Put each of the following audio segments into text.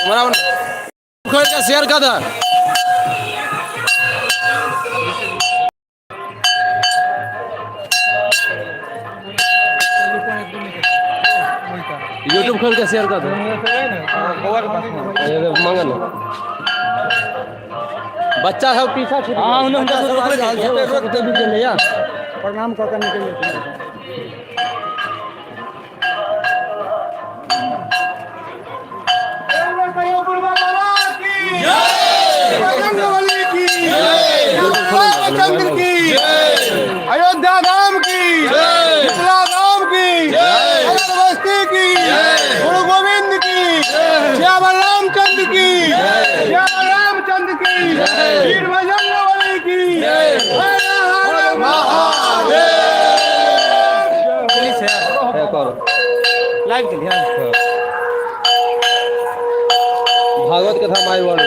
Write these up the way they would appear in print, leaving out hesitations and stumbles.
बराबर खोल के शेयर कर दे। यूट्यूब खोल के शेयर कर दे। मंगल बच्चा सब पीछा छूट। हाँ, उन्हें हम रोक दे भी गेलै या। प्रणाम कऽ के निकलि जेथिन। रामचंद्र की, अयोध्या धाम की, मिथिला धाम की, बस्ती की, गुरु गोविंद की, श्याम रामचंद्र की, श्याम रामचंद्र की, वीर बजरंग बली की, हर हर महादेव। करो। लाइव के लिए। भागवत कथा my world.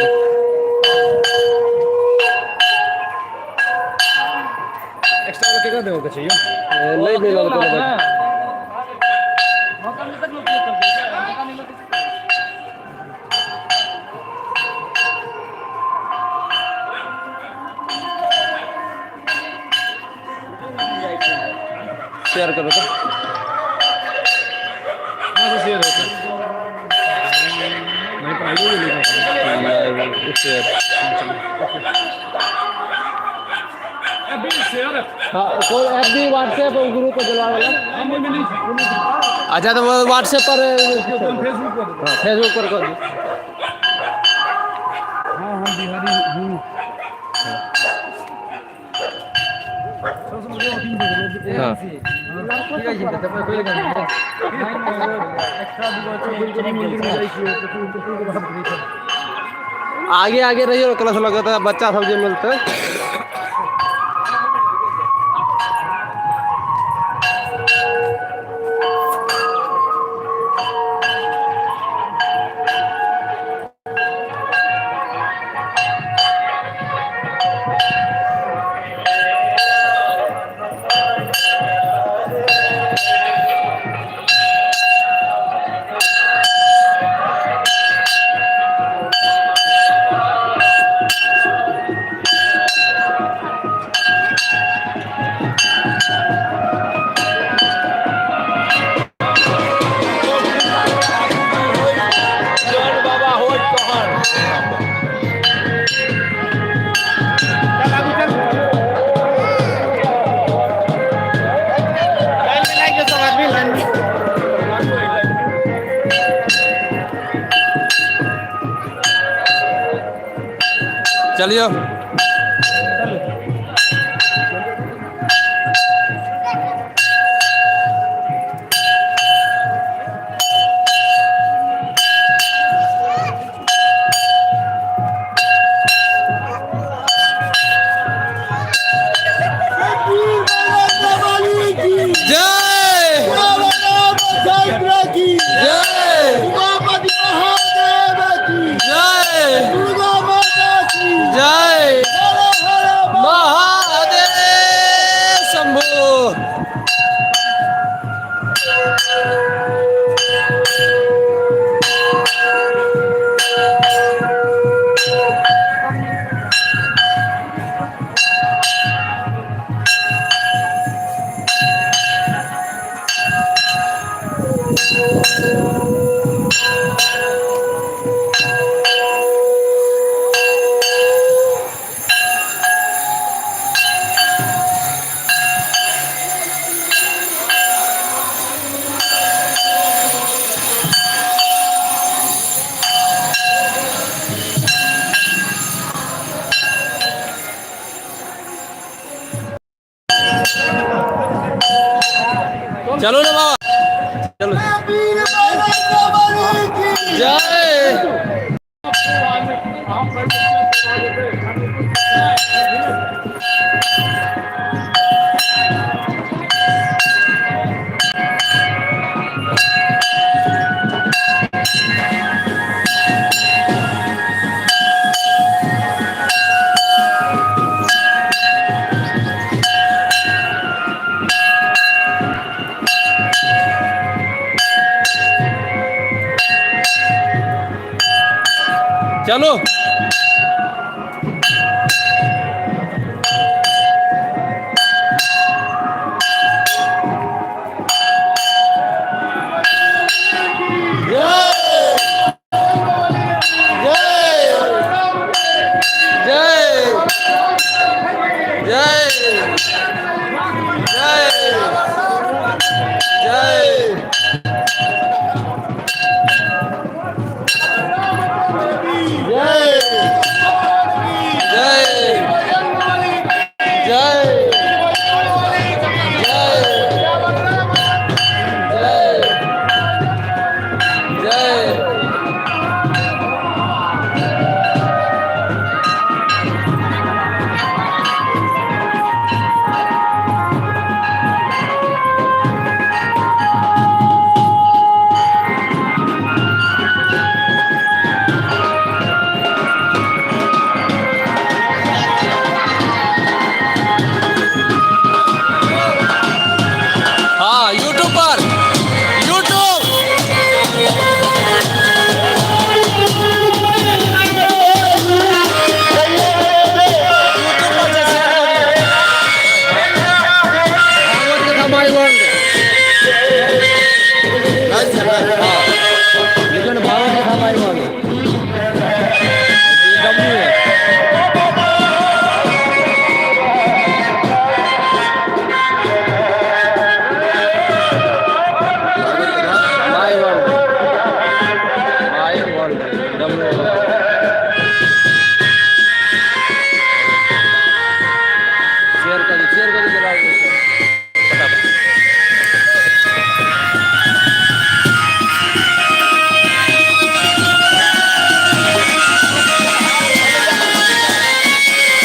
एक्स्ट्रा वाला केकरा देबो के छै यौ? नहीं मिलल कोनो बात। मौका मिले तक लोग कर दे, मौका मिले। शेयर करो तो। कहाँ से शेयर होता है? नहीं पाएगी नहीं। शेयर। अभी शेयर। हाँ, कोई ऐप भी व्हाट्सएप और ग्रुप पर जलवा वाला। हम ओहिमे नहि छी। अच्छा, तो वो व्हाट्सएप पर। फेसबुक पर। हाँ, फेसबुक पर कर दो। हाँ, हम बिहारी हूँ। सबसे मुझे। हाँ। ठीक है, तब कोई लगा एक्स्ट्रा मंदिर में जाइ छियै तऽ बात करै छै। आगे आगे रहियो, क्लास लगता है, बच्चा सब जे मिलते। बाबा हो तहन। लाइन में लाइन सब आदमी लाइन में। चलियो। जय। की जय। उमापति महादेव की। जय। दुर्गा माता की। जय। हर हर महादेव शंभू। चलो ना बाबा, चलो। वीर बजरंग की। जय। चलो। जय जय जय जय जय जय जय जय जय जय। हाँ, यूट्यूब पर, यूट्यूब। यूट्यूब पर से शेयर करिए। भागवत कथा my world. हाँ, लेकिन भागवत कथा my world ये डब्ल्यू है। My world, my world W. Share करी, शेयर करी जरा फटाफट।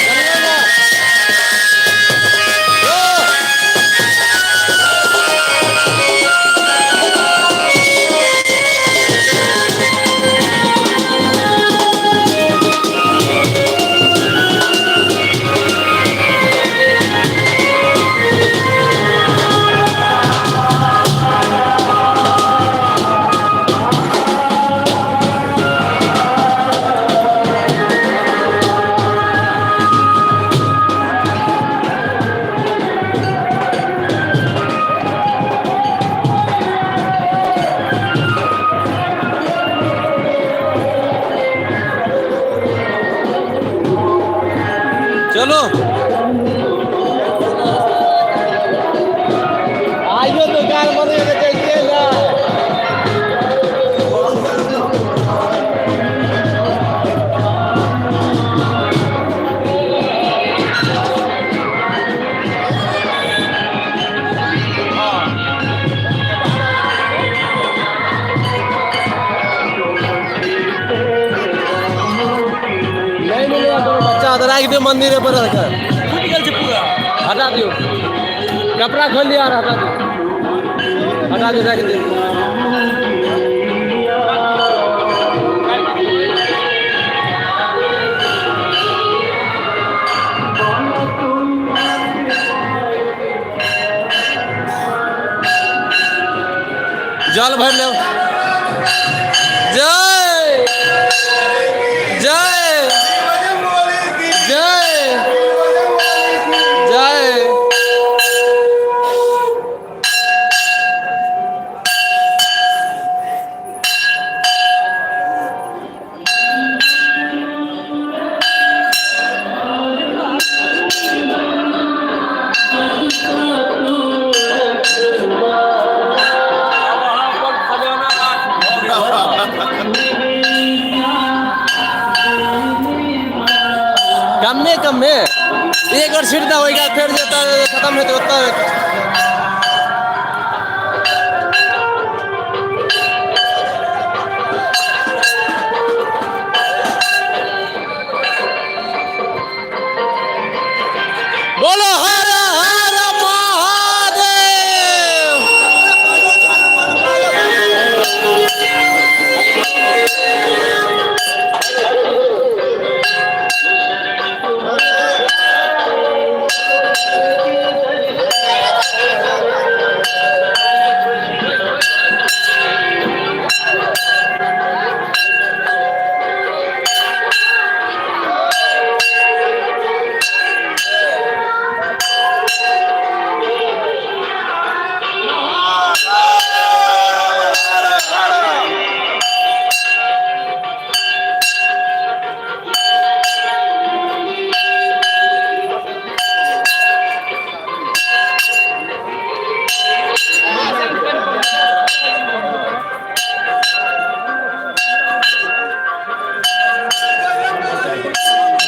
चलिए ना। ओ! चलो, आइयो दुकान बंद करके चलते ना। नहीं मिलेगा तो बच्चा तो राख दियो मंदिर पर रखकर। फुटि गेल छै पूरा। हटा दियो, कपड़ा खोल लिया और हटा दियो, हटा दियो, रख दियो। जल भर लो। जय जय जय जय। कमे कमे एक और सीट होएगा, फिर जेता खत्म हेतै ओतऽ। बोलो हर हर महादेव।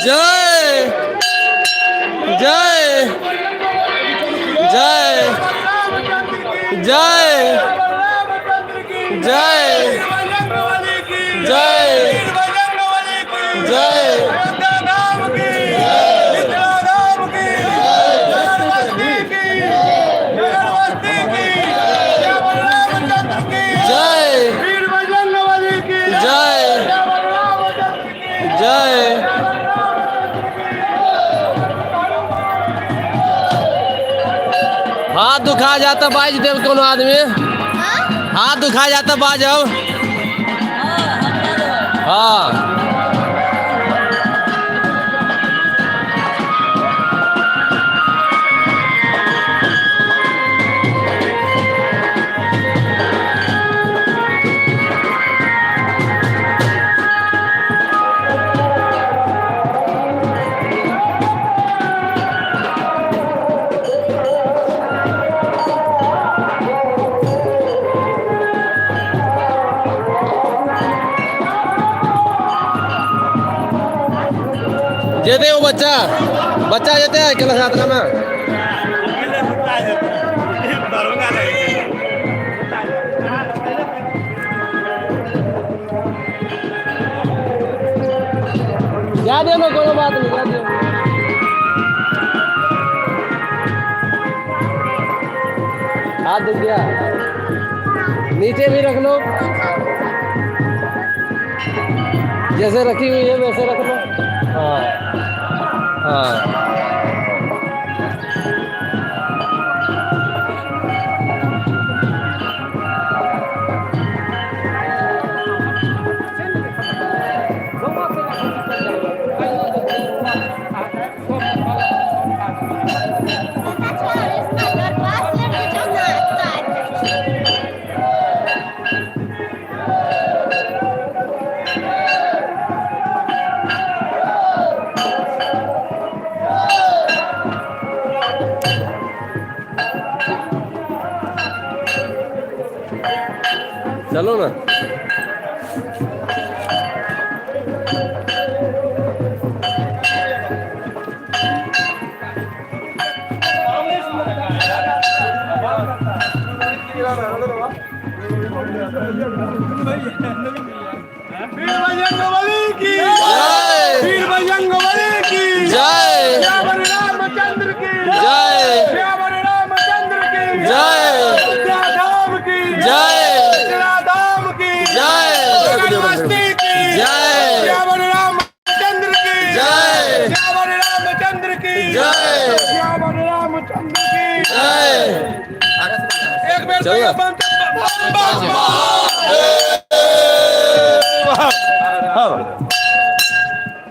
जय जय जय जय जय जय जय जय जय जय। हाथ दुखा जाता बाज देव कोनो आदमी, हाथ दुखा जाता बाजब। हाँ, जेते वो बच्चा बच्चा जेते है कलश यात्रा में। जा दे ना, कोनो बात नहीं, जा दे। हाथ दुख गया, नीचे भी रख लो, जैसे रखी हुई है वैसे रख लो। हाँ हाँ, चलो ना। वीर बजरंगबली की जय। वीर बजरंगबली की जय। सियावर रामचंद्र की जय। सियावर रामचंद्र की जय। अयोध्या धाम की जय। मिथिला धाम की जय। जगन्नाथी की जय। सियावर रामचंद्र की जय। सियावर रामचंद्र की जय। सियावर रामचंद्र की जय। एक बेर चलो। बम बम बम बम।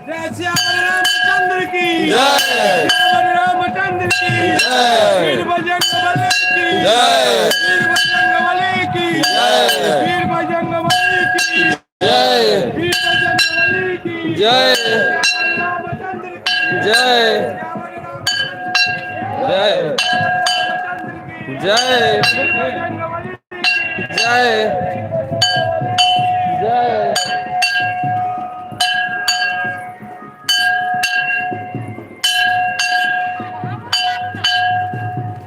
जय सियावर रामचंद्र की जय। सियावर रामचंद्र की जय। वीर बजरंगबली की जय। वीर बजरंगबली की जय। वीर बजरंगबली की जय। वीर बजरंगबली की जय। सियावर रामचंद्र की जय। सियावर जय। रामचंद्र की जय। वीर बजरंगबली की जय। जय।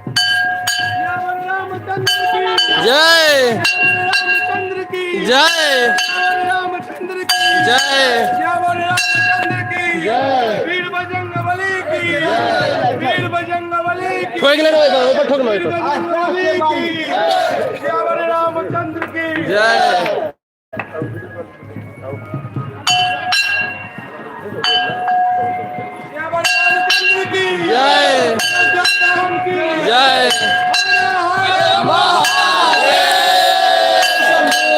सियावर रामचंद्र की जय। सियावर रामचंद्र की जय। सियावर रामचंद्र की जय। सियावर रामचंद्र की जय। वीर बजरंगबली की वीर बजरंगबली की ठोक लेना भाई, ऊपर ठोक लो। वीर बजरंगबली की सियावर रामचंद्र की जय। सियावर रामचंद्र की जय। अयोध्या धाम की जय। हर हर महादेव शंभू।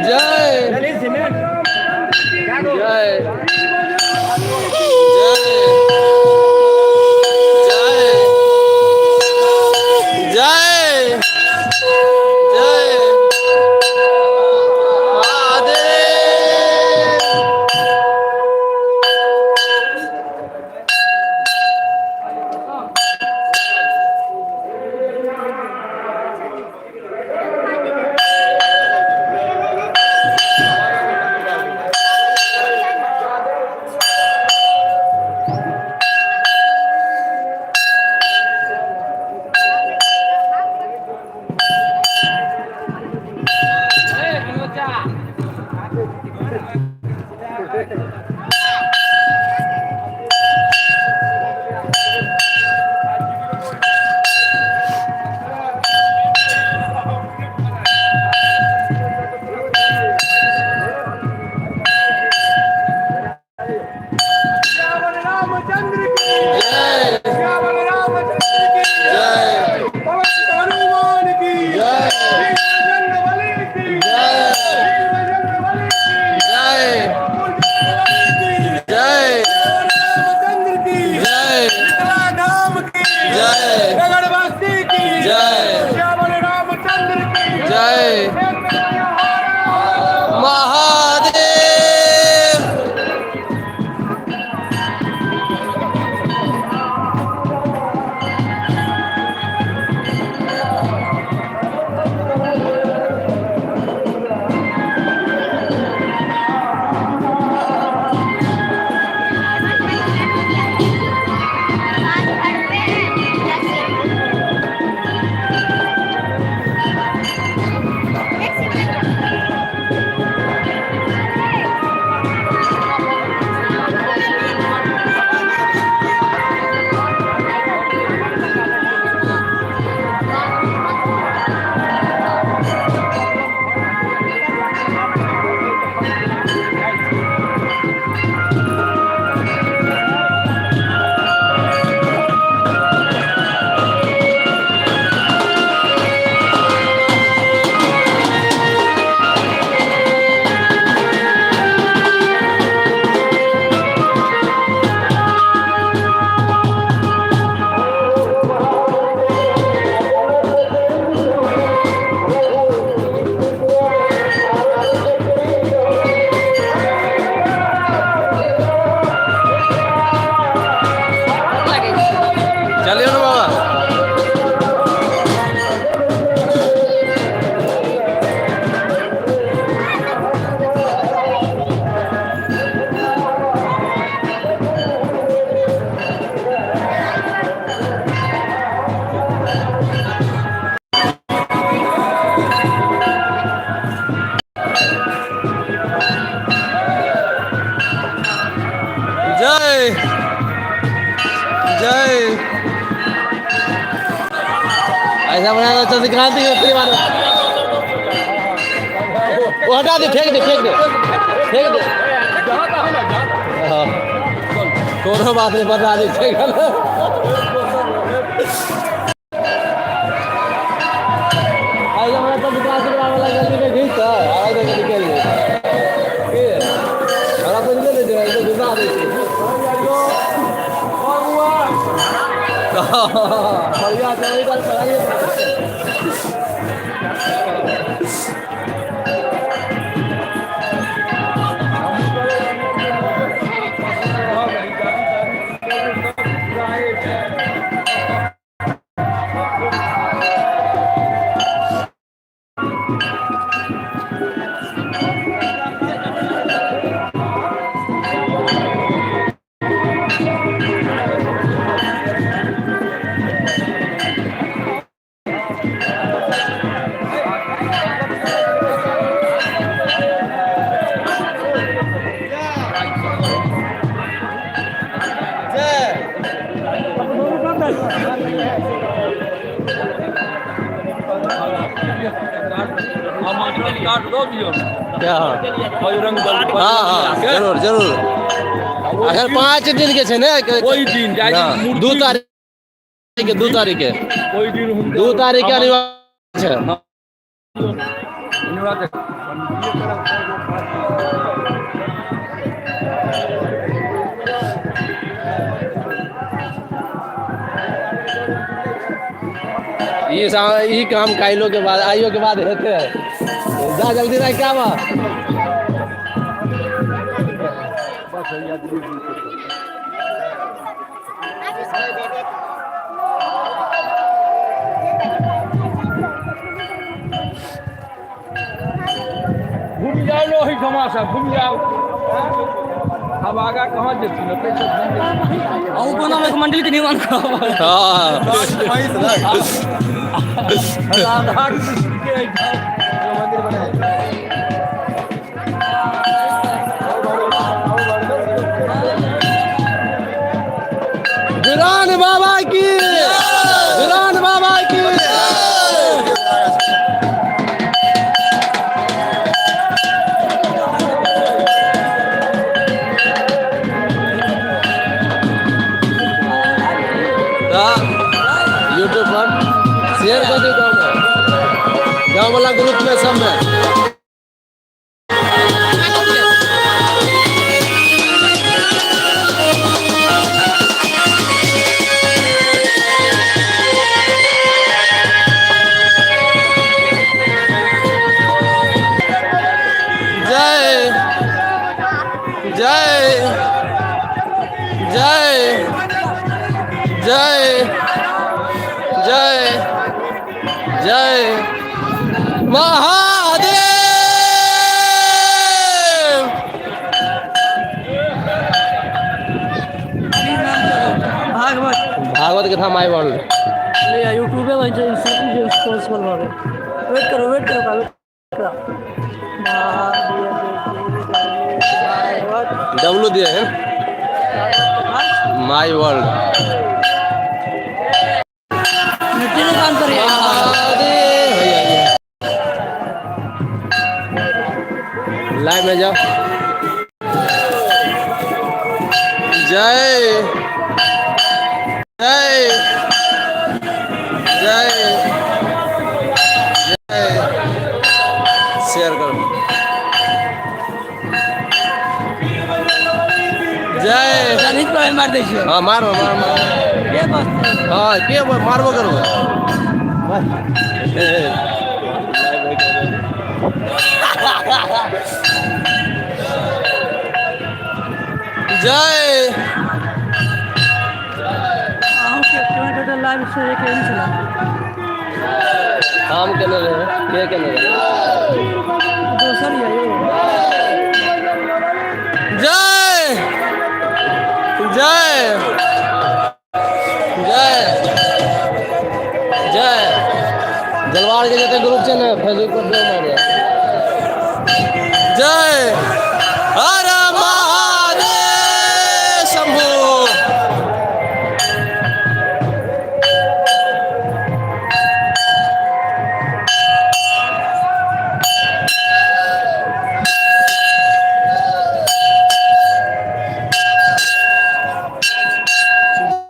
जय। जय। हमरा चंद्रकांत के परिवार वो हटा दे, फेंक दे, फेंक दे, फेंक दे। हाँ, कोनो बात नहीं, बता दे, फेंक दे। आइ हमरा तऽ विकास वाला गली में घुसि कऽ आइ तक निकलि जेतै। की हमरा बुझले नहि छै, तऽ घुसा दै छै। बढ़िया छै, ओहि बार पढ़ाइए। क्या? हाँ हाँ, जरूर जरूर। अखन 5 दिन के छै ने? ओहि दिन जाहि दिन हाँ, मूर्ति- 2 तारीख के, 2 तारीख के। ओहि दिन हुनकर 2 तारीख के अनिवार्य छै। अनिवार्य। ई काम काल्हो के बाद, आइयो के बाद हेतै। जा, जल्दी रह, क्या बा? बस भैया। घुमि जाउ ने ओहिठमा से, घुमि जाउ। अब आगा कहाँ जेथिन? ओतै से घुमि जाउ। अहूँ कोनो एक मंडली के निर्माण करब। राधा कृष्ण के एहिठाम जो मंदिर बनायल। वीरान बाबा की, वीरान बाबा की। तऽ यूट्यूब पर शेयर कर दियौ, गाँव में, गाँव वाला ग्रुप में, सब में। जय जय जय जय जय जय महादेव। भागवत। भागवत कथा my world. यूट्यूबे रिस्पॉन्सिबल बावे। वेट करो, वेट करो, वेट करो। भागवत। डब्लू दिए है, my world. मिट्टी में काम करिए। महादेव भैया, लाइव में जाओ। जय जय जय जय। शेयर करो। जय। जनहित पर मार दै छै। हाँ, मारो, मारो, मारो। के बस। हाँ, के मारबो करबो। जय। अहूँ के केना लाइव से केने छला? हम केने रहे? के केने रहे? दोसर ये यौ। जय जय जय जय। जलवार के जते ग्रुप छै ने फेसबुक पर, दे मारे। जय हर महादेव शंभू।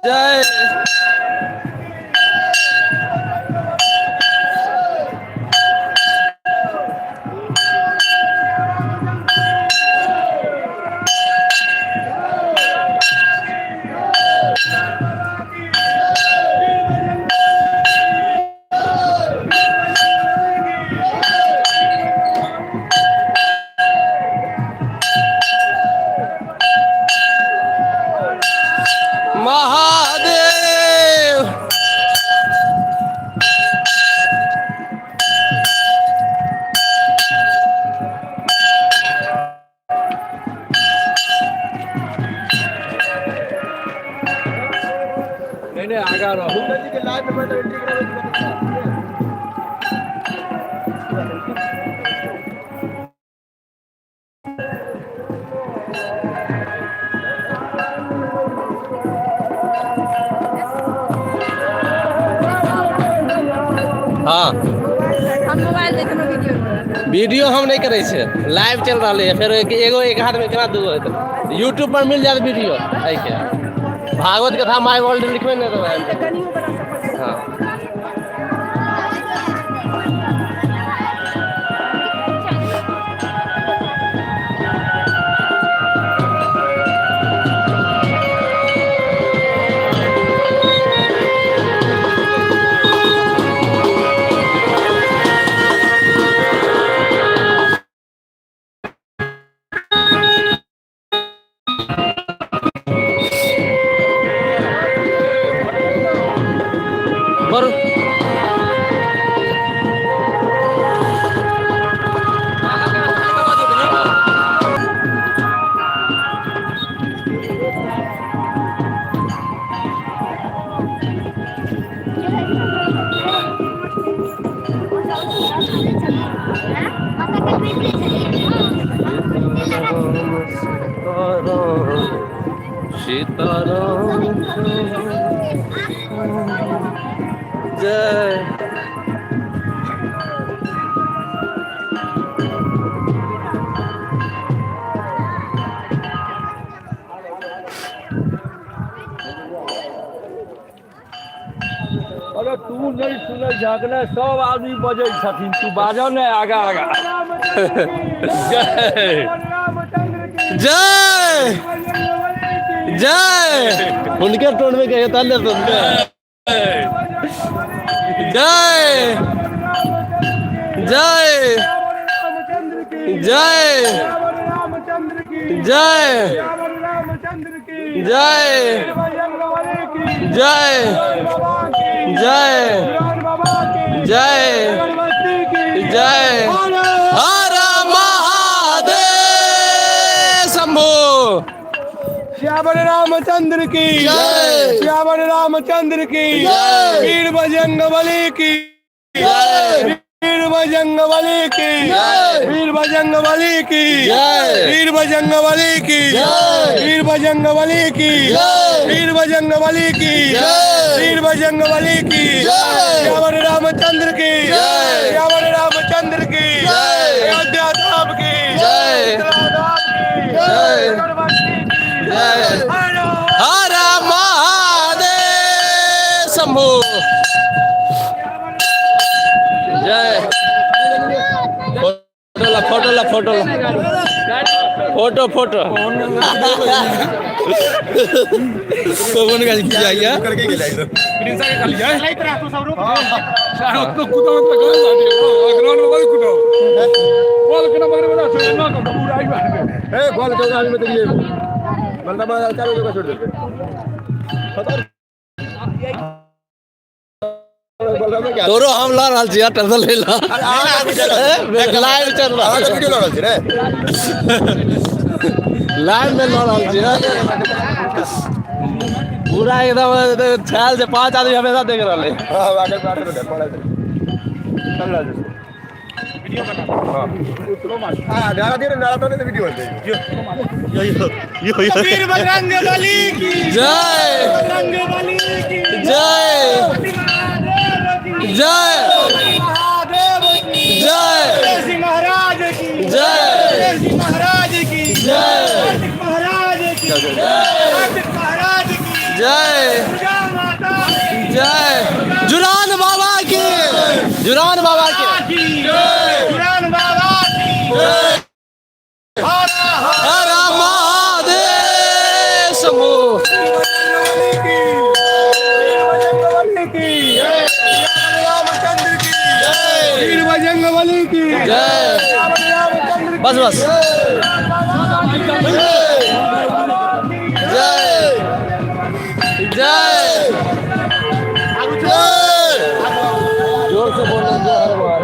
जय। महादेव। नहीं नहीं, आगा रहो। हाँ। हम मोबाइल देख के वीडियो। वीडियो हम नहीं करै छियै, लाइव चल रहलै है। फेर एगो एक हाथ में केना दूगो हेतै? यूट्यूब पर मिल जायत वीडियो एहिके। भागवत कथा my world लिखबै ने तऽ। कनियो बड़ा सफर। हाँ। करू। सीताराम जय। अरे तू नहीं सुनै छहक ने, सब आदमी बजै छथिन, तू बाजऽ ने आगा आगा। जय जय जय। हुनके टोन में कहियो तहन ने सुनते। जय जय जय जय जय जय जय जय जय। हर महादेव शंभो। श्यावर रामचंद्र की जय। श्यावर रामचंद्र की जय। वीर बजरंग बली की जय। वीर बजरंग बली की जय। वीर बजरंग बली की जय। वीर बजरंग बली की जय। वीर बजरंग बली की जय। वीर बजरंग बली की जय। वीर बजरंग बली की जय। श्यावर रामचंद्र की जय। श्यावर रामचंद्र की जय। अयोध्या धाम की जय। उत्तराधाम की जय। अगरबत्ती की जय। हर हर महादेव शंभो जय। फोटो ला, फोटो ला, फोटो ला, फोटो फोटो। कौन गाड़ी की जाइए? तोरो हम ला रहल छियै, टेंशन ले ला। लाइव चल रहल, लाइव में लऽ रहल छियै पूरा एकदम छायल छै। पांच आदमी हमेशा देख रहल है। वीर बजरंग बली की जय। बजरंग बली की जय जय महादेव की जय। जय महाराज की जय। जय महाराज की जय। कार्तिक महाराज की, कार्तिक महाराज की जय। जुरान बाबा के जुरान बाबा की हर महादेव शंभू। जय। बस बस। जय जय जय। जोर से बोलो जय हर बार।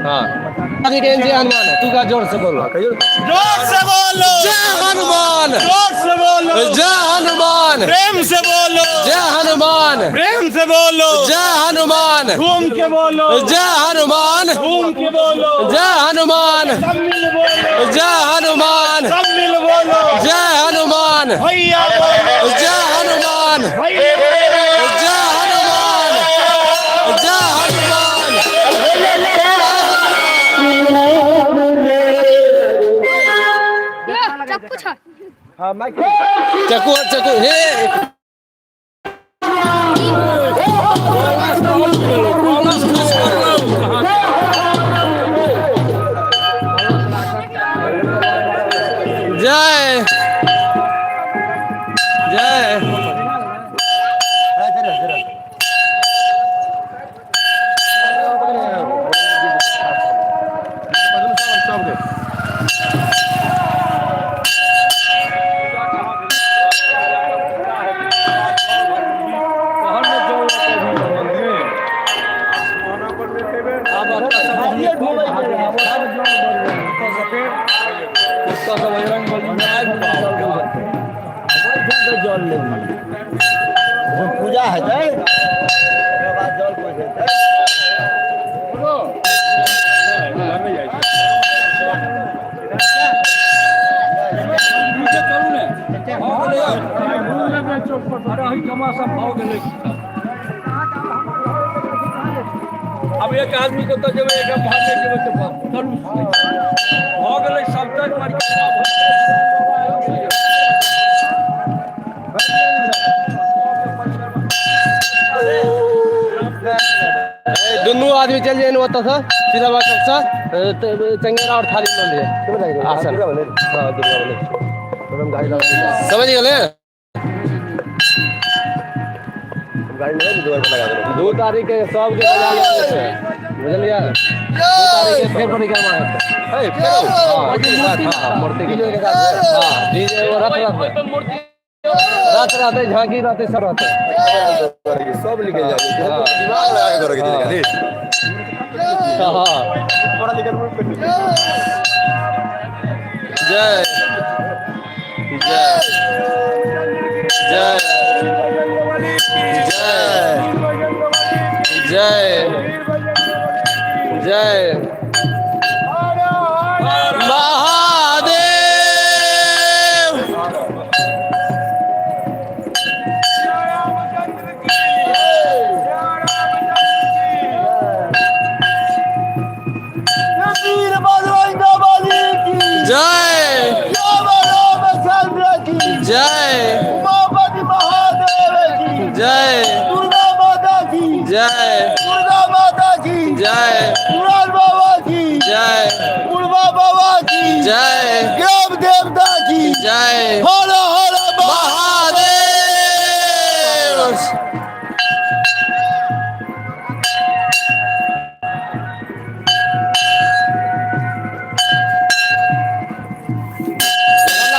हाँ, जय हनुमान। तू का जोर से बोलो। जोर से बोलो। जय हनुमान। जोर से बोलो। जय हनुमान। प्रेम से बोलो। जय हनुमान। प्रेम से बोलो। जय हनुमान। घूम के बोलो। जय हनुमान। घूम के बोलो। जय हनुमान। सब मिल बोलो। जय हनुमान। सब मिल बोलो। जय हनुमान। भैया बोलो। जय हनुमान। भैया बोलो। जय हनुमान। जय हनुमान। चक्कू छ। चक्कू चक्कू हे। जय जय। पूजा हेतै। अब एक आदमी के तऽ जेबै, एक भाग जेबै तऽ चलू, भऽ गेलै सबटा परिक्रमा भऽ गेलै। दुनू आदमी चलि जाइन ओतऽसँ सीधा बाबा चौकसँ, चंगेरा और थाली लऽ लिअ आसन। हाँ, दुर्गा बने। समझ गेलै? 2 तारीख के सबके बजा लेने छै, बुझलियै? 2 तारीख के फेर परिक्रमा हेतै। हाँ, हाँ, मूर्ति के साथ। हाँ, डीजे, वो रथ रहतै, रथ रहतै, झांकी रहतै, सब रहतै। सब निकल जाए, दिमाग लगा के करोगे खाली। हाँ। जय जय जय जय जय जय महादेव। जय जय जय जय जय जय जय जय हर हर महादेव।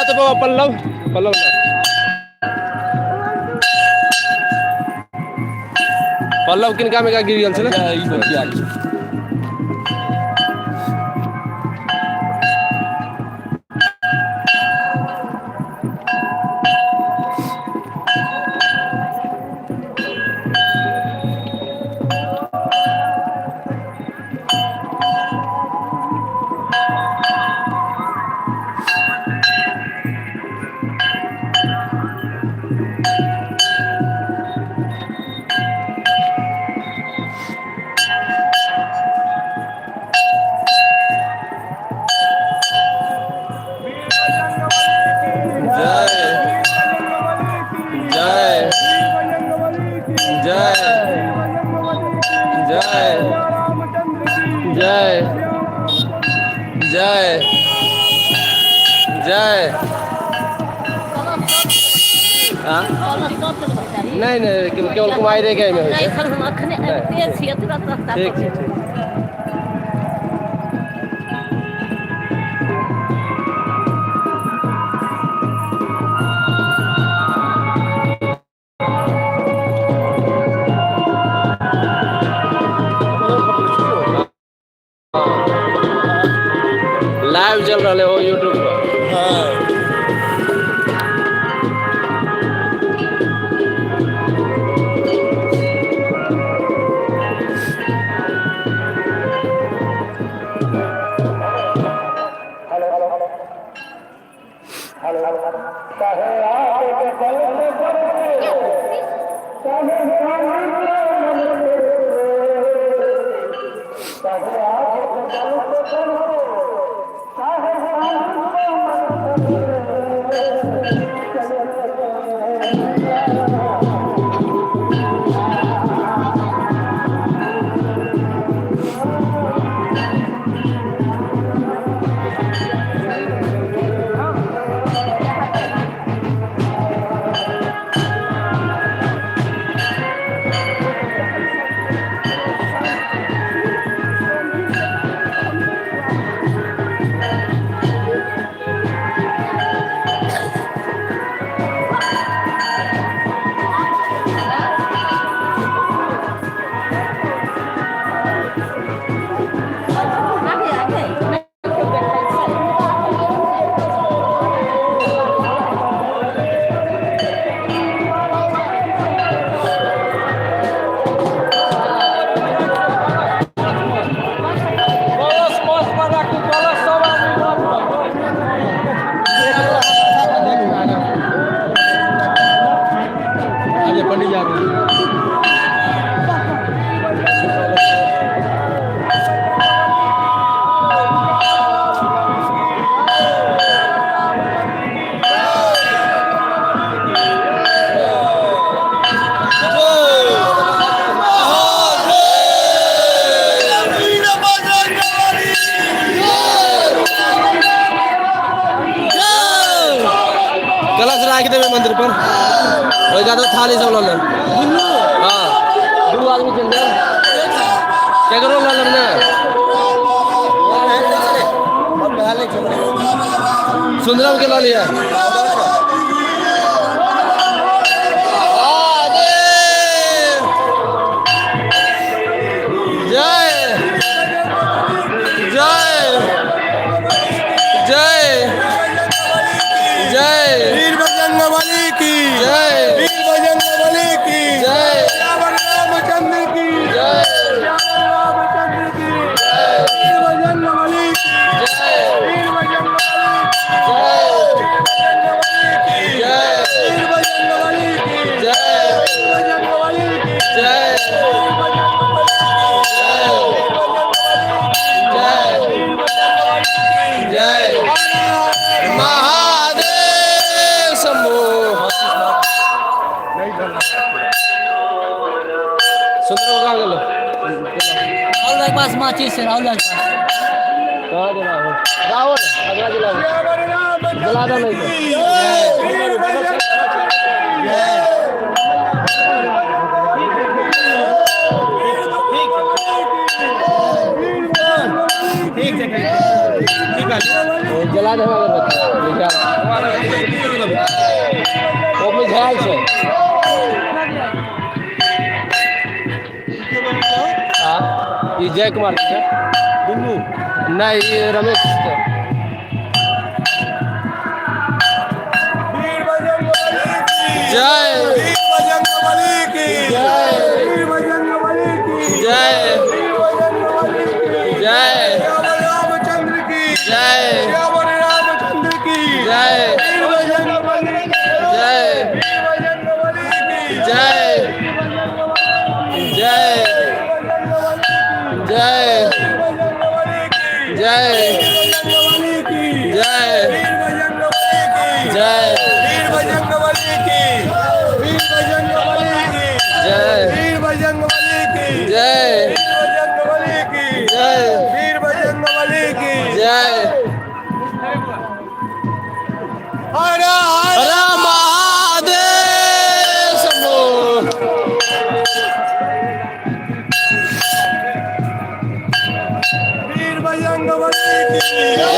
तो बाबा पल्लव पल्लव लाओ। पल्लव किनका में का गिर गेल छलै? ई बचिया छै। हाँ? नहीं नहीं, केवल कुमारी के में होइ छै। ठीक छै, ठीक। लाइव चल रहा है वो यूट्यूब पर। हाँ। आगे आगे। आगे पंडित जा रहे हैं। कलश राखि देबै मंदिर पर, ओहि के बाद थाली सब लऽ लेब। हाँ, दू आदमी चलि जायब, केकरो लऽ लेब ने। सुंदरम के लऽ लिअ। जय जय जय जय। वीर बजरंग बली की। जय। वीर बजरंग बली की। जय। राम रामचंद्र की। जय। राम रामचंद्र की। वीर बजरंग बली की। जय। वीर बजरंग बली की। जय। वीर बजरंग बली की। जय। वीर बजरंग बली की। जय। वीर बजरंग बली जय। की। जय। जय महादेव शंभू। सुंदर कहाँ गेलो? राहुल भाई के पास माचिस है, राहुल भाई के पास। कहाँ गेला हो? जाओ ने, अगला जिला में। जला दो नहीं तो। वीर बजरंग। ओ जला दे अगरबत्ती। मिझायल। ओ मिझायल छै। हाँ, ई जय कुमार के छै। दुनू? नहीं, ई रमेश छै। वीर बजरंग बली की। जय। वीर बजरंग बली की। जय। वीर बजरंग बली की। जय। वीर बजरंग बली की। जय। सियावर रामचंद्र की। जय। सियावर रामचंद्र की। जय। वीर बजरंग बली की। जय। वीर बजरंग बली की। जय। जय। जय। वीर बजरंग बली की। जय। वीर बजरंग बली की। जय। वीर बजरंग बली की। जय। वीर बजरंग बली की। वीर बजरंग बली की। जय। वीर बजरंग बली की। जय। वीर बजरंग बली की। जय। वीर बजरंग बली की। जय। हर हर महादेव शंभो। वीर बजरंग बली की जय,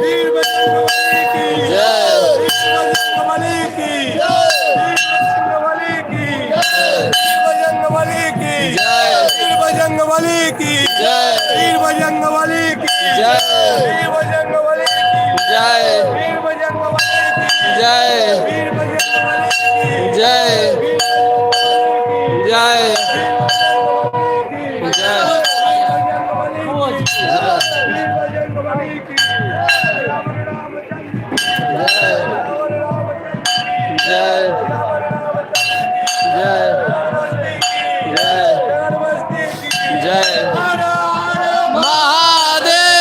वीर बजरंग बली की जय। वीर बजरंग बली की जय, वीर बजरंग बली की जय, वीर बजरंग बली की जय। वीर बजरंग बली की जय। वीर बजरंग बली की जय। वीर बजरंग बली की जय। वीर बजरंग बली की जय। वीर बजरंग बली की जय। जय। जय। वीर बजरंग बली की राम रामचंद्र राम रामचंद्र जय। जय। जय। जय। महादेव।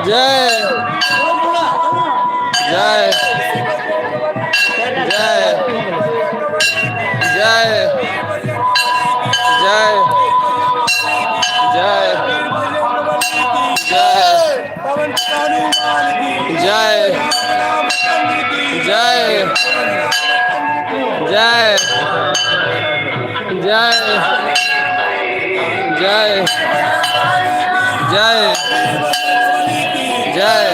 जय जय जय जय जय जय जय पवन हनुमान की जय। रामचंद्र की जय। जय जय जय जय जय।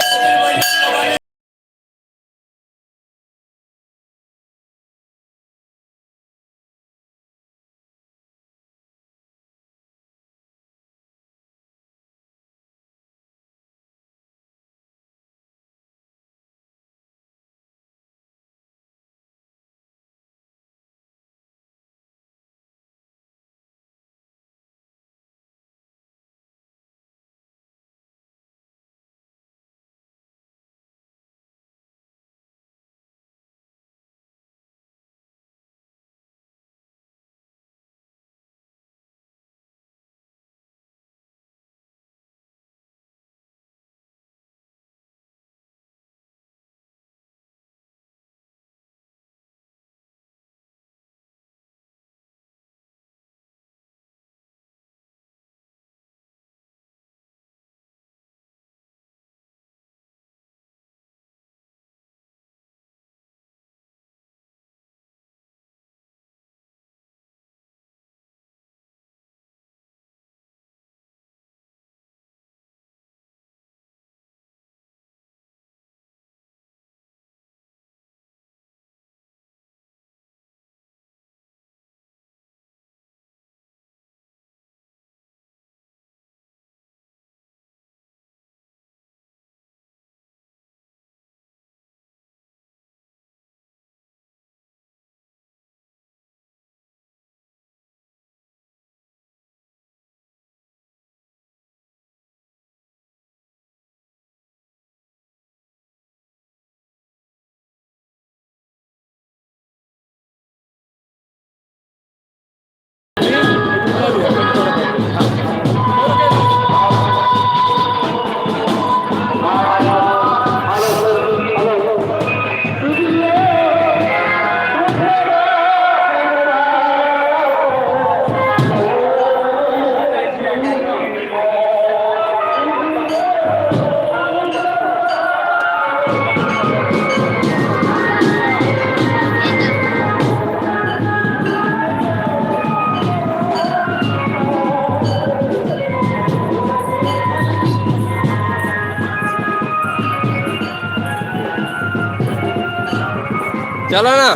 चलो ना,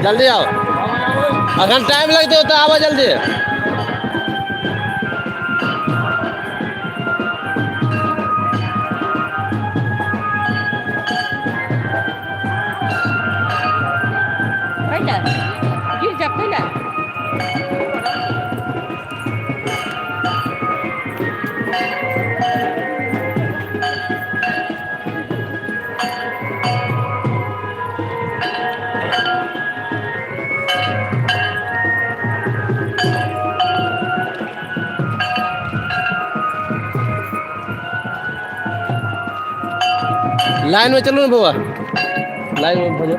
जल्दी आओ, अगर टाइम लगते हो तो आओ जल्दी। कैला गिर जा कैला। लाइन में चलो ना बाबा, लाइन में भजो।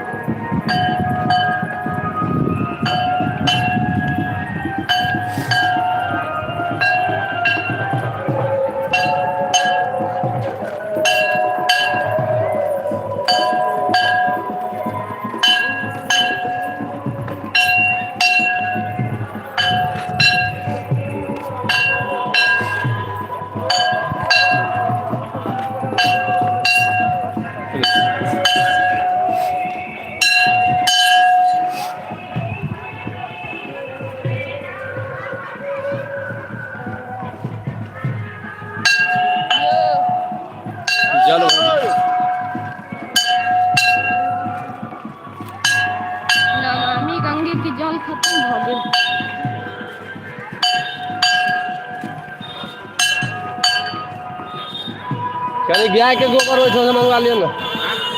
कनी गाय के गोबर ओहिठाम से मंगवा लियौ ने,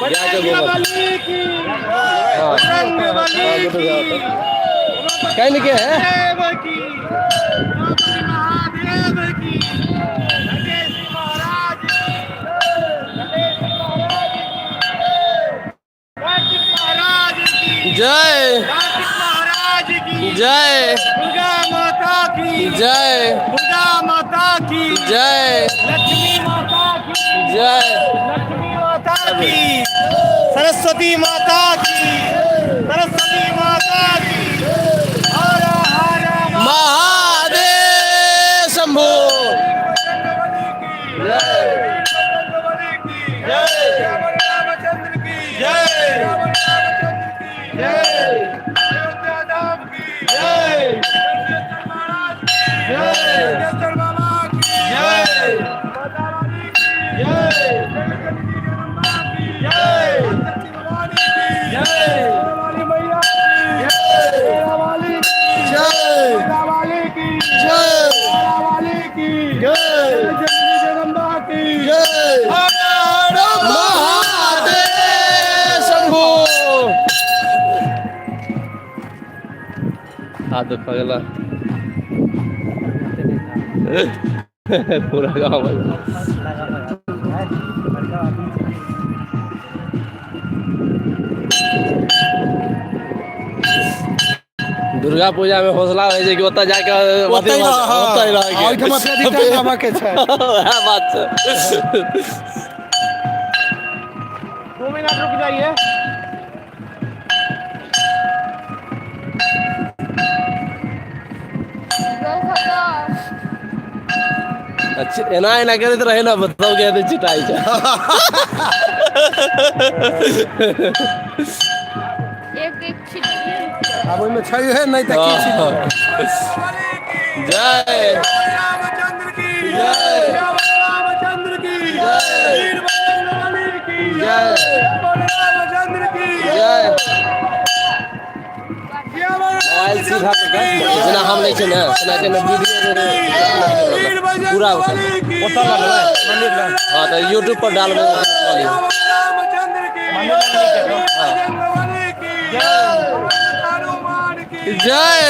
गाय के गोबर। हाँ हाँ, गुड्डू गाय होतै। कहीं के है। जय जय दुर्गा माता की जय दुर्गा माता की जय लक्ष्मी माता की जय लक्ष्मी माता की सरस्वती माता की सरस्वती माता की हर हर महादेव शंभू। रामचंद्र की जय, रामचंद्र की जय, अयोध्या धाम की जय, महाराज की जय, जयचंद्र बाबा की जय, माता रानी की जय, जगदम्बा की जय, शक्ति भवानी की जय, वाली मैया की जय, शेरा वाली की जय शेरा वाली की जय शेरा वाली की जय जननी जगदम्बा की जय हर हर महादेव शंभू। हाथ दुखा गेला पूरा गाँव में। दुर्गा पूजा में हौसला होइ छै कि ओतऽ जाके ओतहि रह, हँ। ओतहि रहके। ओहिठाम अत्यधिक टाइम रहबाके छै। वएह बात छै। 2 मिनट रुक जाइए। अच्छा, एना एना करैत रहे ने, बताउ के हेतै चिटाइ छै। एक एक छिट। आब ओहिमे छैहे नहि तऽ की छी। जय रामचंद्र की जय। रामचंद्र की जय। वीर बजरंगबली की जय। रामचंद्र की जय। जय। मोबाइल सीधा पकड़, जेना हम लै छियै ने तेना के ने वीडियो पूरा ओतऽ उठल। हाँ, तऽ यूट्यूब पर डालबै। रामचंद्र की, बजरंगबली की, हनुमान की जय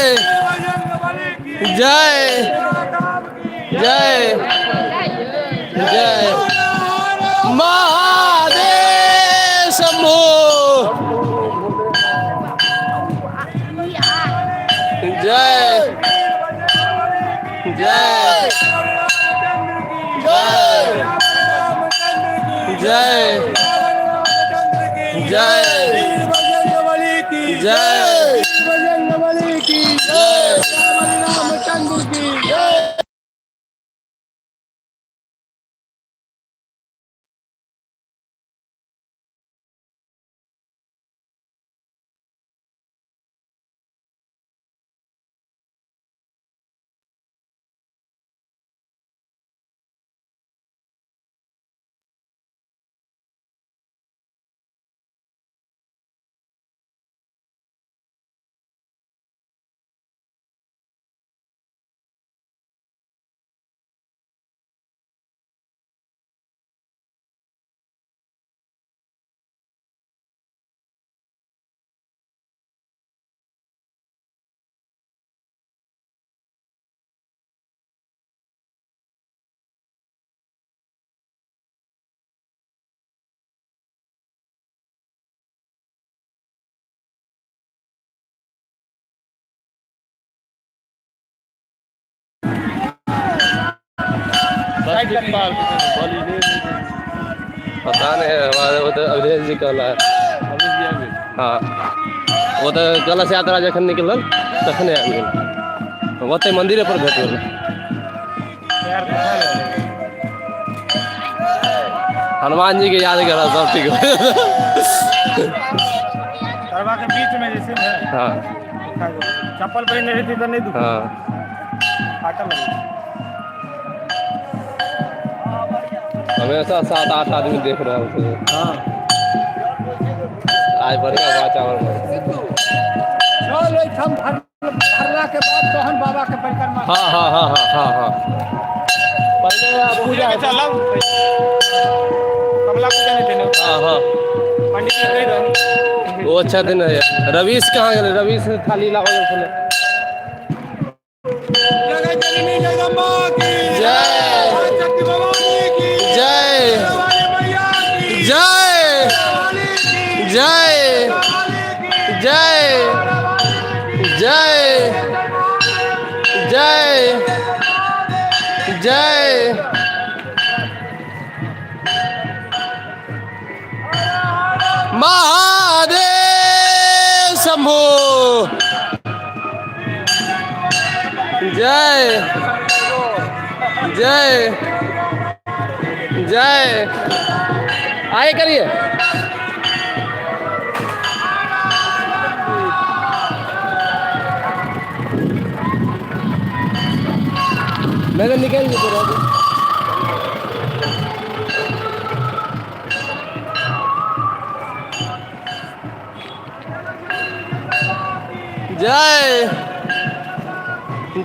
बजरंगबली की जय राम की जय जय महादेव शंभू। जय जय जय जय बजरंगबली की जय बजरंगबली की जय रामचंद्र की जय। पता नहीं, हमारे वो तो अवधेश जी कहला है। हाँ, वो तऽ कलश यात्रा जखन निकलल तखने आबि गेल, ओतहि मंदिरे पर भेट गेल। हनुमान जी के याद करा, सब ठीक हो। तरवा के बीच में जैसे ने चप्पल पहिरने रहती तऽ नहीं दुख फाटल लगे। हमेशा सात आठ आदमी देख रहल छै। आज बढ़िया वातावरण है। चल, एहिठाम भरला के बाद तहन बाबा के परिक्रमा। हाँ हाँ हाँ हाँ हाँ हाँ पहले पूजा चलब। मंगला पूजा नहीं देने। हाँ हाँ। पंडित जी कहि दो। ओ अच्छा दिन है। रवीश कहाँ गेलै? रवीश थाली लाबै छलै। जगत जननी जगदम्बा की जय। शक्ति भवानी की जय। वाली मैया की जय। वाली की जय। जय। जय। जय। जय। महादेव शंभू। जय जय जय। आए करिए। मैं तो निकल नहीं रहा। जय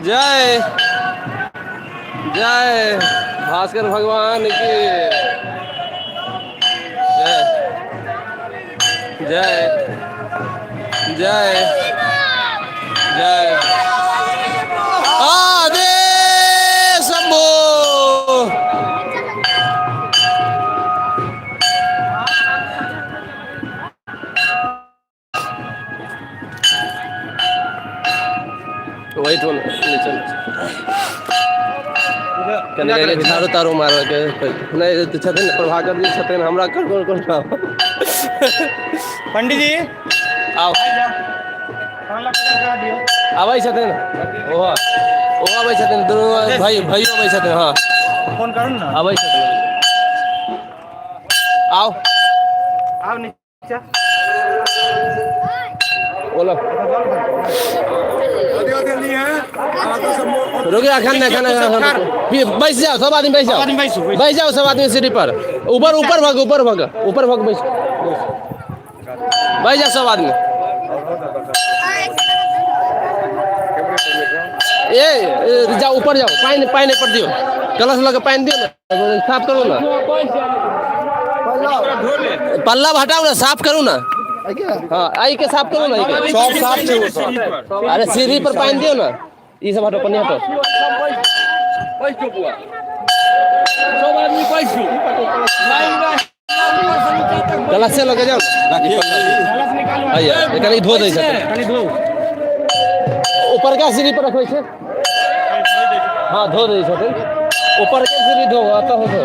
जय जय भास्कर भगवान की जय। जय जय जय। आदेश शंभो। वही तो नीचे कने के झाड़ू तारू मारे के नहीं तो छथिन प्रभाकर जी छथिन हमरा कर कर कर। पंडित जी आओ। मंगला पूजा करा दियो। आबै छथिन ओहो ओहो आबै छथिन दुनू भाई भाइयो आबै छथिन। हाँ फोन करू ना। आबै छथिन। आओ। आओ नीचा। बोलो। रुक जा, खाना खाना खाना बैस जाओ सब आदमी बैस जाओ। आदमी बैसू, बैसू। बैस जाओ सब आदमी सीढ़ी पर। ऊपर ऊपर भग ऊपर भग ऊपर भग बैस बैस जाओ सब आदमी। ए, ए जाओ ऊपर जाओ। पानी पानी पर दियो कलश लगे पानी दियो ना साफ करो ना पल्ला हटाओ ना साफ करो ना। हाँ आई के साफ करो ना आई के। सब साफ छै ओ सब। अरे सीढ़ी पर पानी दियो ना। ई सब हटो पन्नी हटो। कलश से लगे जाओ ना। आइया एकरा ई धो दै छथिन। कनी धो। ऊपर का सीढ़ी पर रखबै छै। हाँ धो दै छथिन। ऊपर के सीढ़ी धो अतऽ हो धो।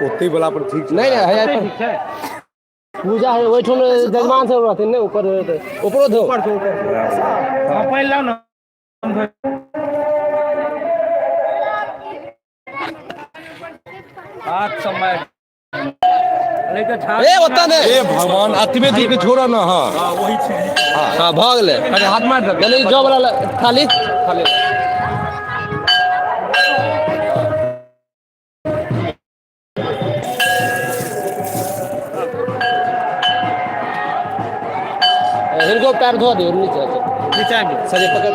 ओते वाला पर ठीक छै। नहीं नहीं है ठीक छै। पूजा है ओहिठाम जजमान सब रहथिन ने ऊपर ऊपरो धो। ऊपर धो ऊपर। हां पानि लाउ ना। ए ओतऽ नहि। ए भगवान अतबे दूर के छोड़ा ना। हां हाँ भऽ गेलै। अरे हाथ मार दे। गेलै जौ वाला थाली थाली। हिनको पैर धो दियौ नीचे नीचा आबि। सजे पकड़।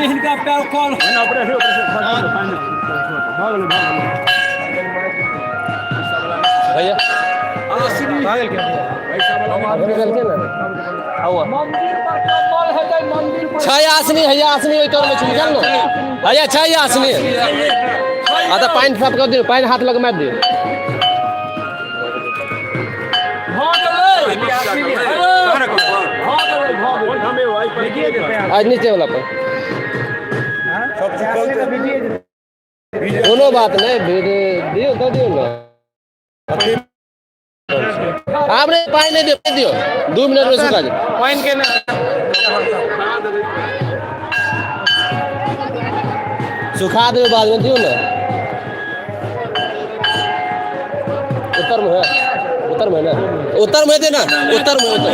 हिनका पैर खोल। भैया भऽ गेल के? गेलखिन ने। आउ छै आसनी हैया आसनी ओहि तरमे छै निकाल ने हैया छै आसनी। आ तऽ पानि साफ कर दियौ पानि हाथ लग मारि दियौ। आज नीचे वाला पर कोनो बात नहीं भीड़ दियौ दऽ दियौ ने। आब नहीं पानि नहीं दियौ दियौ 2 मिनट में सुखा जाए। पानि के ना। सुखा देबै बाद में दियौ ने। उत्तर में है उत्तर में है ना उत्तर में दे ना उत्तर में उत्तर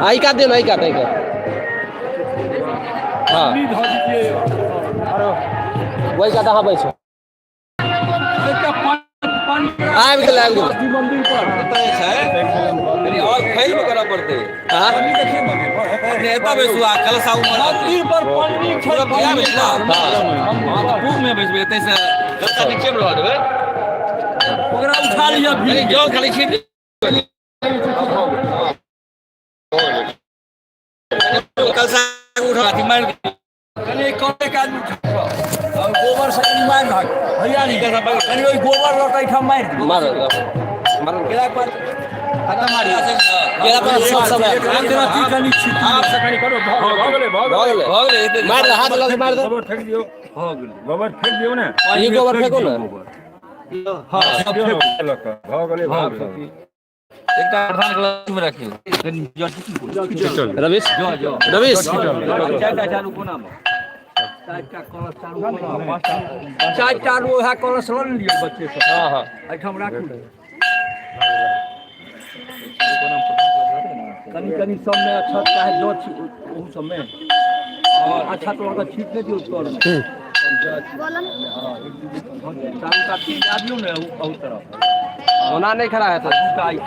आई का दियौ ना आई का आई का। हाँ वही का अहाँ बैसू। आबि गेलै आबि गेलै। हाँ? ओकरा उठा लिअ भी जाओ खाली छीट कल उठा मार कनि कमे के आदमी उठा और गोबर से कनि मारि भाग भैया नहीं कनि ओहि गोबर लऽ कऽ एहिठाम मारि दियौ। मार मार गेला पर खत्म मारी गेला पर सब सब एक रत्ती कनि छीट आप से कनि करो भऽ गेलै भऽ गेलै भऽ गेलै मार दे, हाथ लग मार दे गोबर फेंक दियौ भऽ गेलै गोबर फेंक दियौ ने ई गोबर फेंको ने हँ सब फेंकू। भऽ गेलै भऽ गेलै एकटा प्रधान क्लास में रखियो कनि जर रवीश जो जो रवीश चारिटा चारू कोना मे चारिटा कलश चारू कोना मे चारिटा लोहा कलश लऽ ने लिअ बच्चे सब हां हां एहिठाम राखू कनि कनि सबमे अक्षत चाहे जौ छी ओहू सबमे अच्छा तो ओकरा छीट नहि दियौ तरमे चारू कात छीट दियौ ने अहू तरफ ओना नहीं खड़ा है तो दूटा आई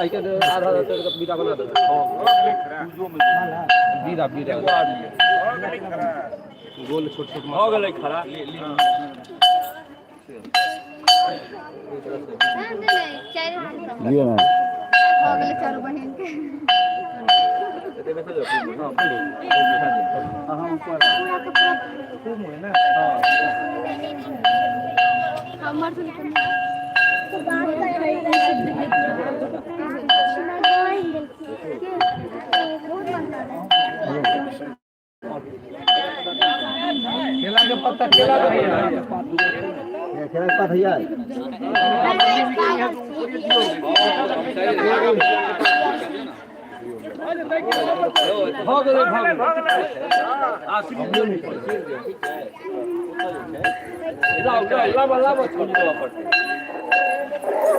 आई के आधा आधा तोड़ के बीड़ा बना दे बीड़ा बीड़ा गोल छोट छोट भऽ गेलै खड़ा नहीं चारि भऽ गेलै चारू बहिन के पूरा के पूरा हमर केला के पत्ता केला के भऽ गेलै भऽ गेलै लाउ लाउ लाबऽ लाबऽ छोड़ि देबऽ पड़तै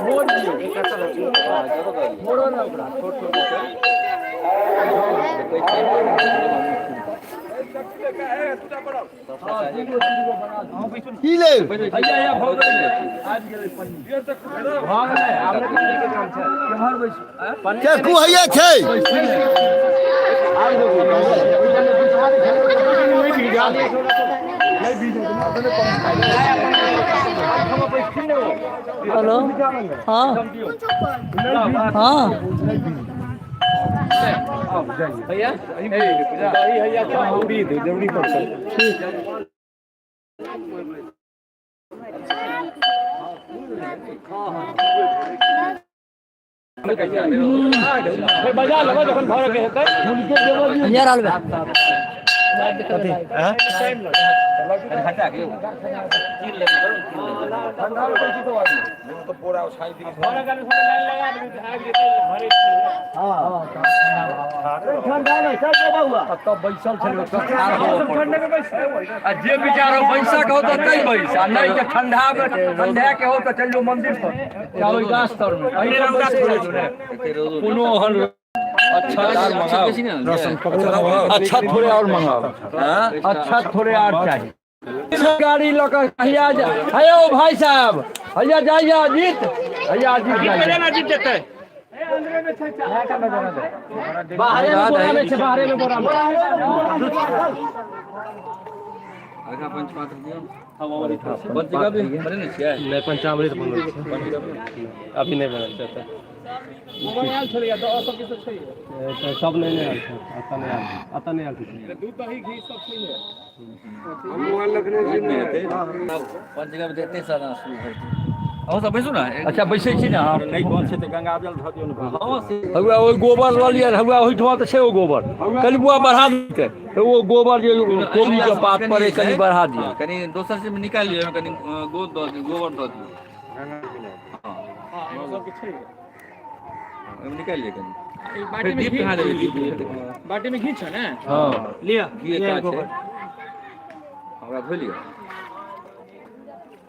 मोड़ दियौ मोड़ो ने ओकरा छोट छोट की लेब भैया या भऽ गेलै आबि गेलै पन्नी भऽ गेलै आब केम्हर बैसू आँय? चक्कू हैया छै हेलो हाँ हाँ भैया भैया जरूरी पड़ता बजा लेबै जखन भरऽ के हेतै यार आलबे तब बैसल छलै ओतऽ ठाढ़ होबऽ पड़तै। आ जे विचार हो बैसा के हो तऽ तै बैस आ नहि तऽ ठंडा मे ठंडा के हो तऽ चलि जो मंदिर पर या ओहि गाछ तर मे एहिठाम बैसै ने कोनो ओहन अच्छा दाल मंगाओ अच्छा थोड़े और मंगाओ अच्छा थोड़े और चाही गाड़ी लऽ कऽ हैया जा हैया ओ भाई साहब हैया जाइया अजीत हैया अजीत जाइया जीत जेतै बाहरे में बोरा में छै बाहरे में बोरा में नहीं पंचामृत बनल छै अभी नहीं बनल छै तऽ तऽ सब नहि नहि आयल छै एतऽ नहि आयल छै एतऽ नहि आयल छै दूध दही घी सब छै अच्छा बैसै छी ने अहाँ नहि कोन छै तऽ गंगा जल धऽ दियौ ने हौआ ओहि गोबर लऽ लिअ हौआ ओहिठमा तऽ छै ओ गोबर कनि बुआ बढ़ा दितै तऽ ओ गोबर जे कोबीके पात पर अइ, कनि बढ़ा दिअ कनि दोसर चीज निकालि लियौ ओहिमे कनि गोद दऽ दियौ गोबर दऽ दियौ ओहिमे निकालि लिअ कनि फेर दीप कहाँ देबै दीप बाटी में घी छै ने हँ लिअ घी एकटा छै हमरा धो लिअ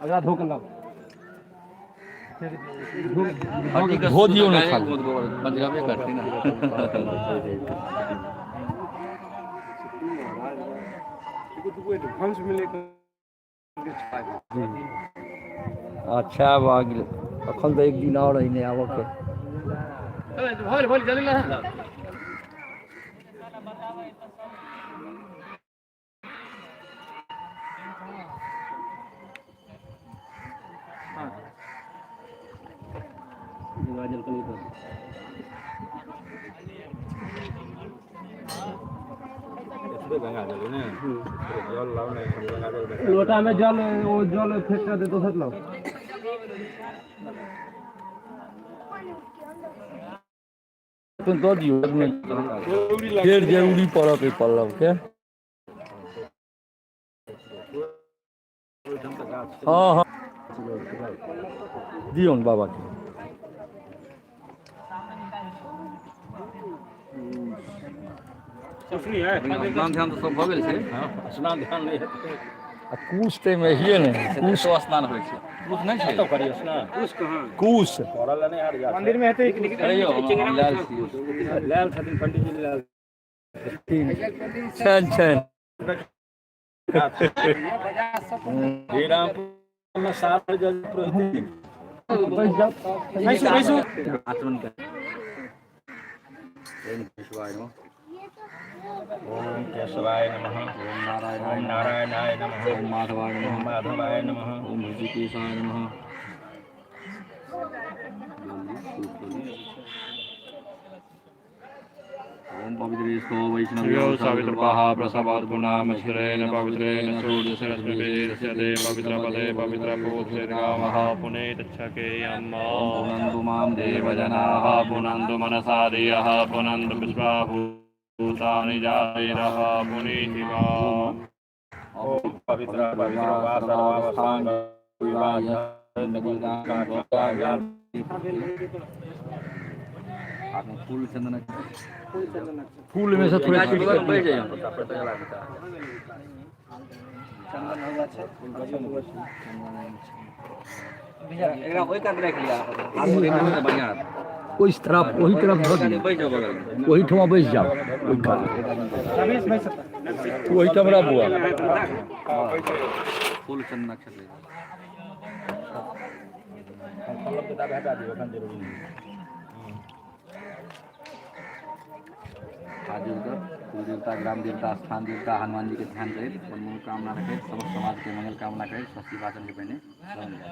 अगला धो के लाओ धो दियौ ने खाली। गोद गोबर पंचगव्य करतै ने अच्छा भऽ गेल एखन तऽ एक दिन आओर अइ नहि आबऽके भोल भोल जल्दी ला गंगाजल कनि दऽ। लोटा में जल, वो जल फेंक कर दे, दोसर लाओ। दऽ दियौ, फेर जरूरी पड़त ओहि पल्लव के। हँ हँ, दियौन बाबा के। स्नान ध्यान तऽ सब भऽ गेल छै। स्नान ध्यान नहि हेतै। आ कुश तऽ एहिमे हिये ने। कुश स्नान होइ छै, कुश नहि छै? करियौ स्नान। कुश मंदिर में हेतै। अरे यौ, हम लायल छियै। लायल छथिन पंडित जी, लायल। छनि छनि। श्रीरामपुर में सात जज पुरोहित। बैसू बैसू। आचमन कर। ओम केशवाय नमः। ओम केशवाय नमः। ओम नारायणाय। ओम नारायणाय नमः। ओम माधवाय नमः। ओम माधवाय नमः। ओम ऋषिकेशाय नमः। ओम पवित्रेष्ठो वैष्णव्यो सवितृपः प्रसवाद्गुणामश्रेण पवित्रेण सूर्यसरस्वतीर्ष्यते पवित्रपदे पवित्रपूर्तिर्गामः पुनेतच्छकेयम्। पुनन्तु मां देवजनाः पुनन्तु मनसा धियः पुनन्तु विश्वाभूतानि जातिरः पुनीति वा। ओम पवित्र पवित्र वा सर्वावस्थान विवाह। फूल चंदन। फूल में से थोड़े। गाछ बगल में बैठ जाइए। एकरा ओहि कात राखि लिअ, हाथ में बढ़िआँ रहत। ओहि तरफ, ओहि तरफ धऽ दियौ। बैठ जाओ बगल में। ओहिठमा बैस जाओ, ओहि कात, ओहिठाम रह बुआ। फूल चंदन अक्षत ले। पल्लव किताब हटा दियौ, एखन जरूरी नहि। हाथ जोड़कर कुल देवता, ग्राम देवता, स्थान देवता, हनुमान जी के ध्यान करैत, अपन मनोकामना रखैत, समस्त समाज के मंगल कामना करैत, स्वस्ति वाचन के पहिने शरण जाय।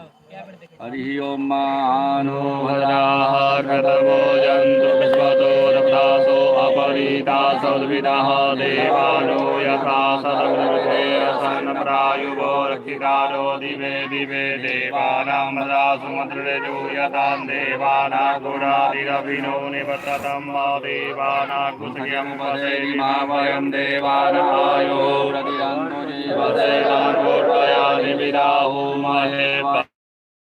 हरि ओम मानो भद्राः कतमो जन्तु विश्वतो रप्तासो अपरीतासौद्विदः देवानो यथा सदगुरुषेरसन्प्रायुवो रक्षितारो दिवे दिवे देवानां भद्रासुमद्रजो यतां देवानां गुणादिरभिनो निवसतं मा देवानां कुशयमुपसेरिमा वयं देवानायो वसेदाकोटयादिविदाहुमहे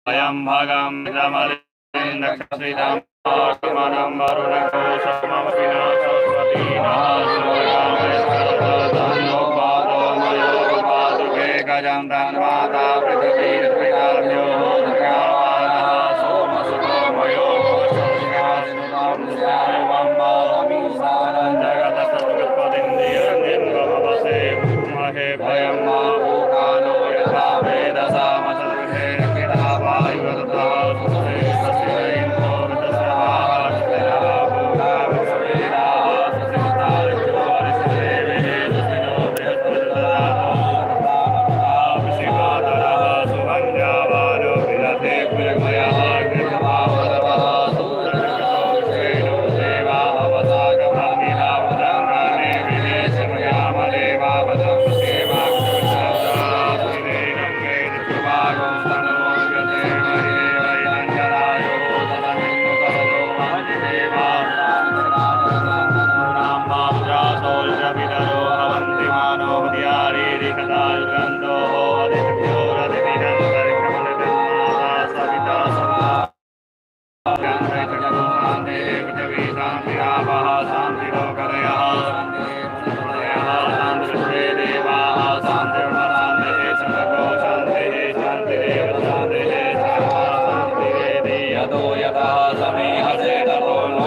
वयं भगं रमलिन्दक्षसिदं आगमनं वरुणकोशमपिना सरस्वती गजं तन्माता पृथिवीर्पिताभ्यो सोमसुतो मयो जगतसत्पतिन्द्रियन्दिन्द्रमवसे भयं मा भूकालो यथा वेदसामसदृशे रक्षिता वायुरतः सुसे सस्य यतो यतः समीहसे ततो नो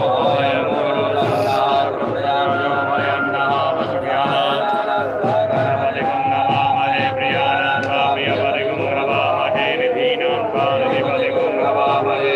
गणपतिगुं नमामहे प्रियाणां त्वा प्रियपतिगुं नमामहे निधीनां त्वा निधिपतिगुं नमामहे।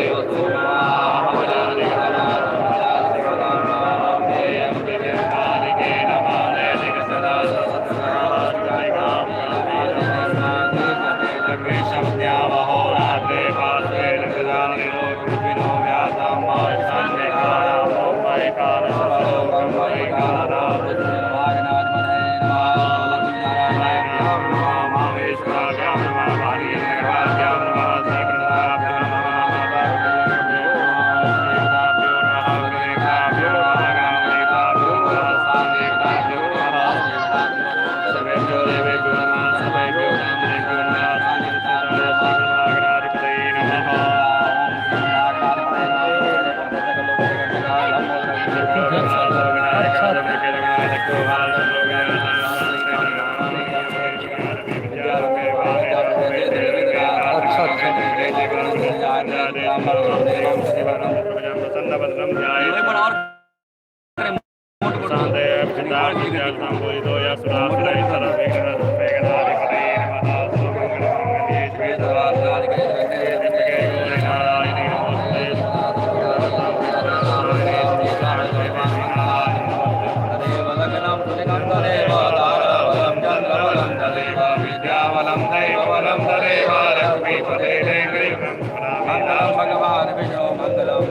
भगवान विष्णु मंगलम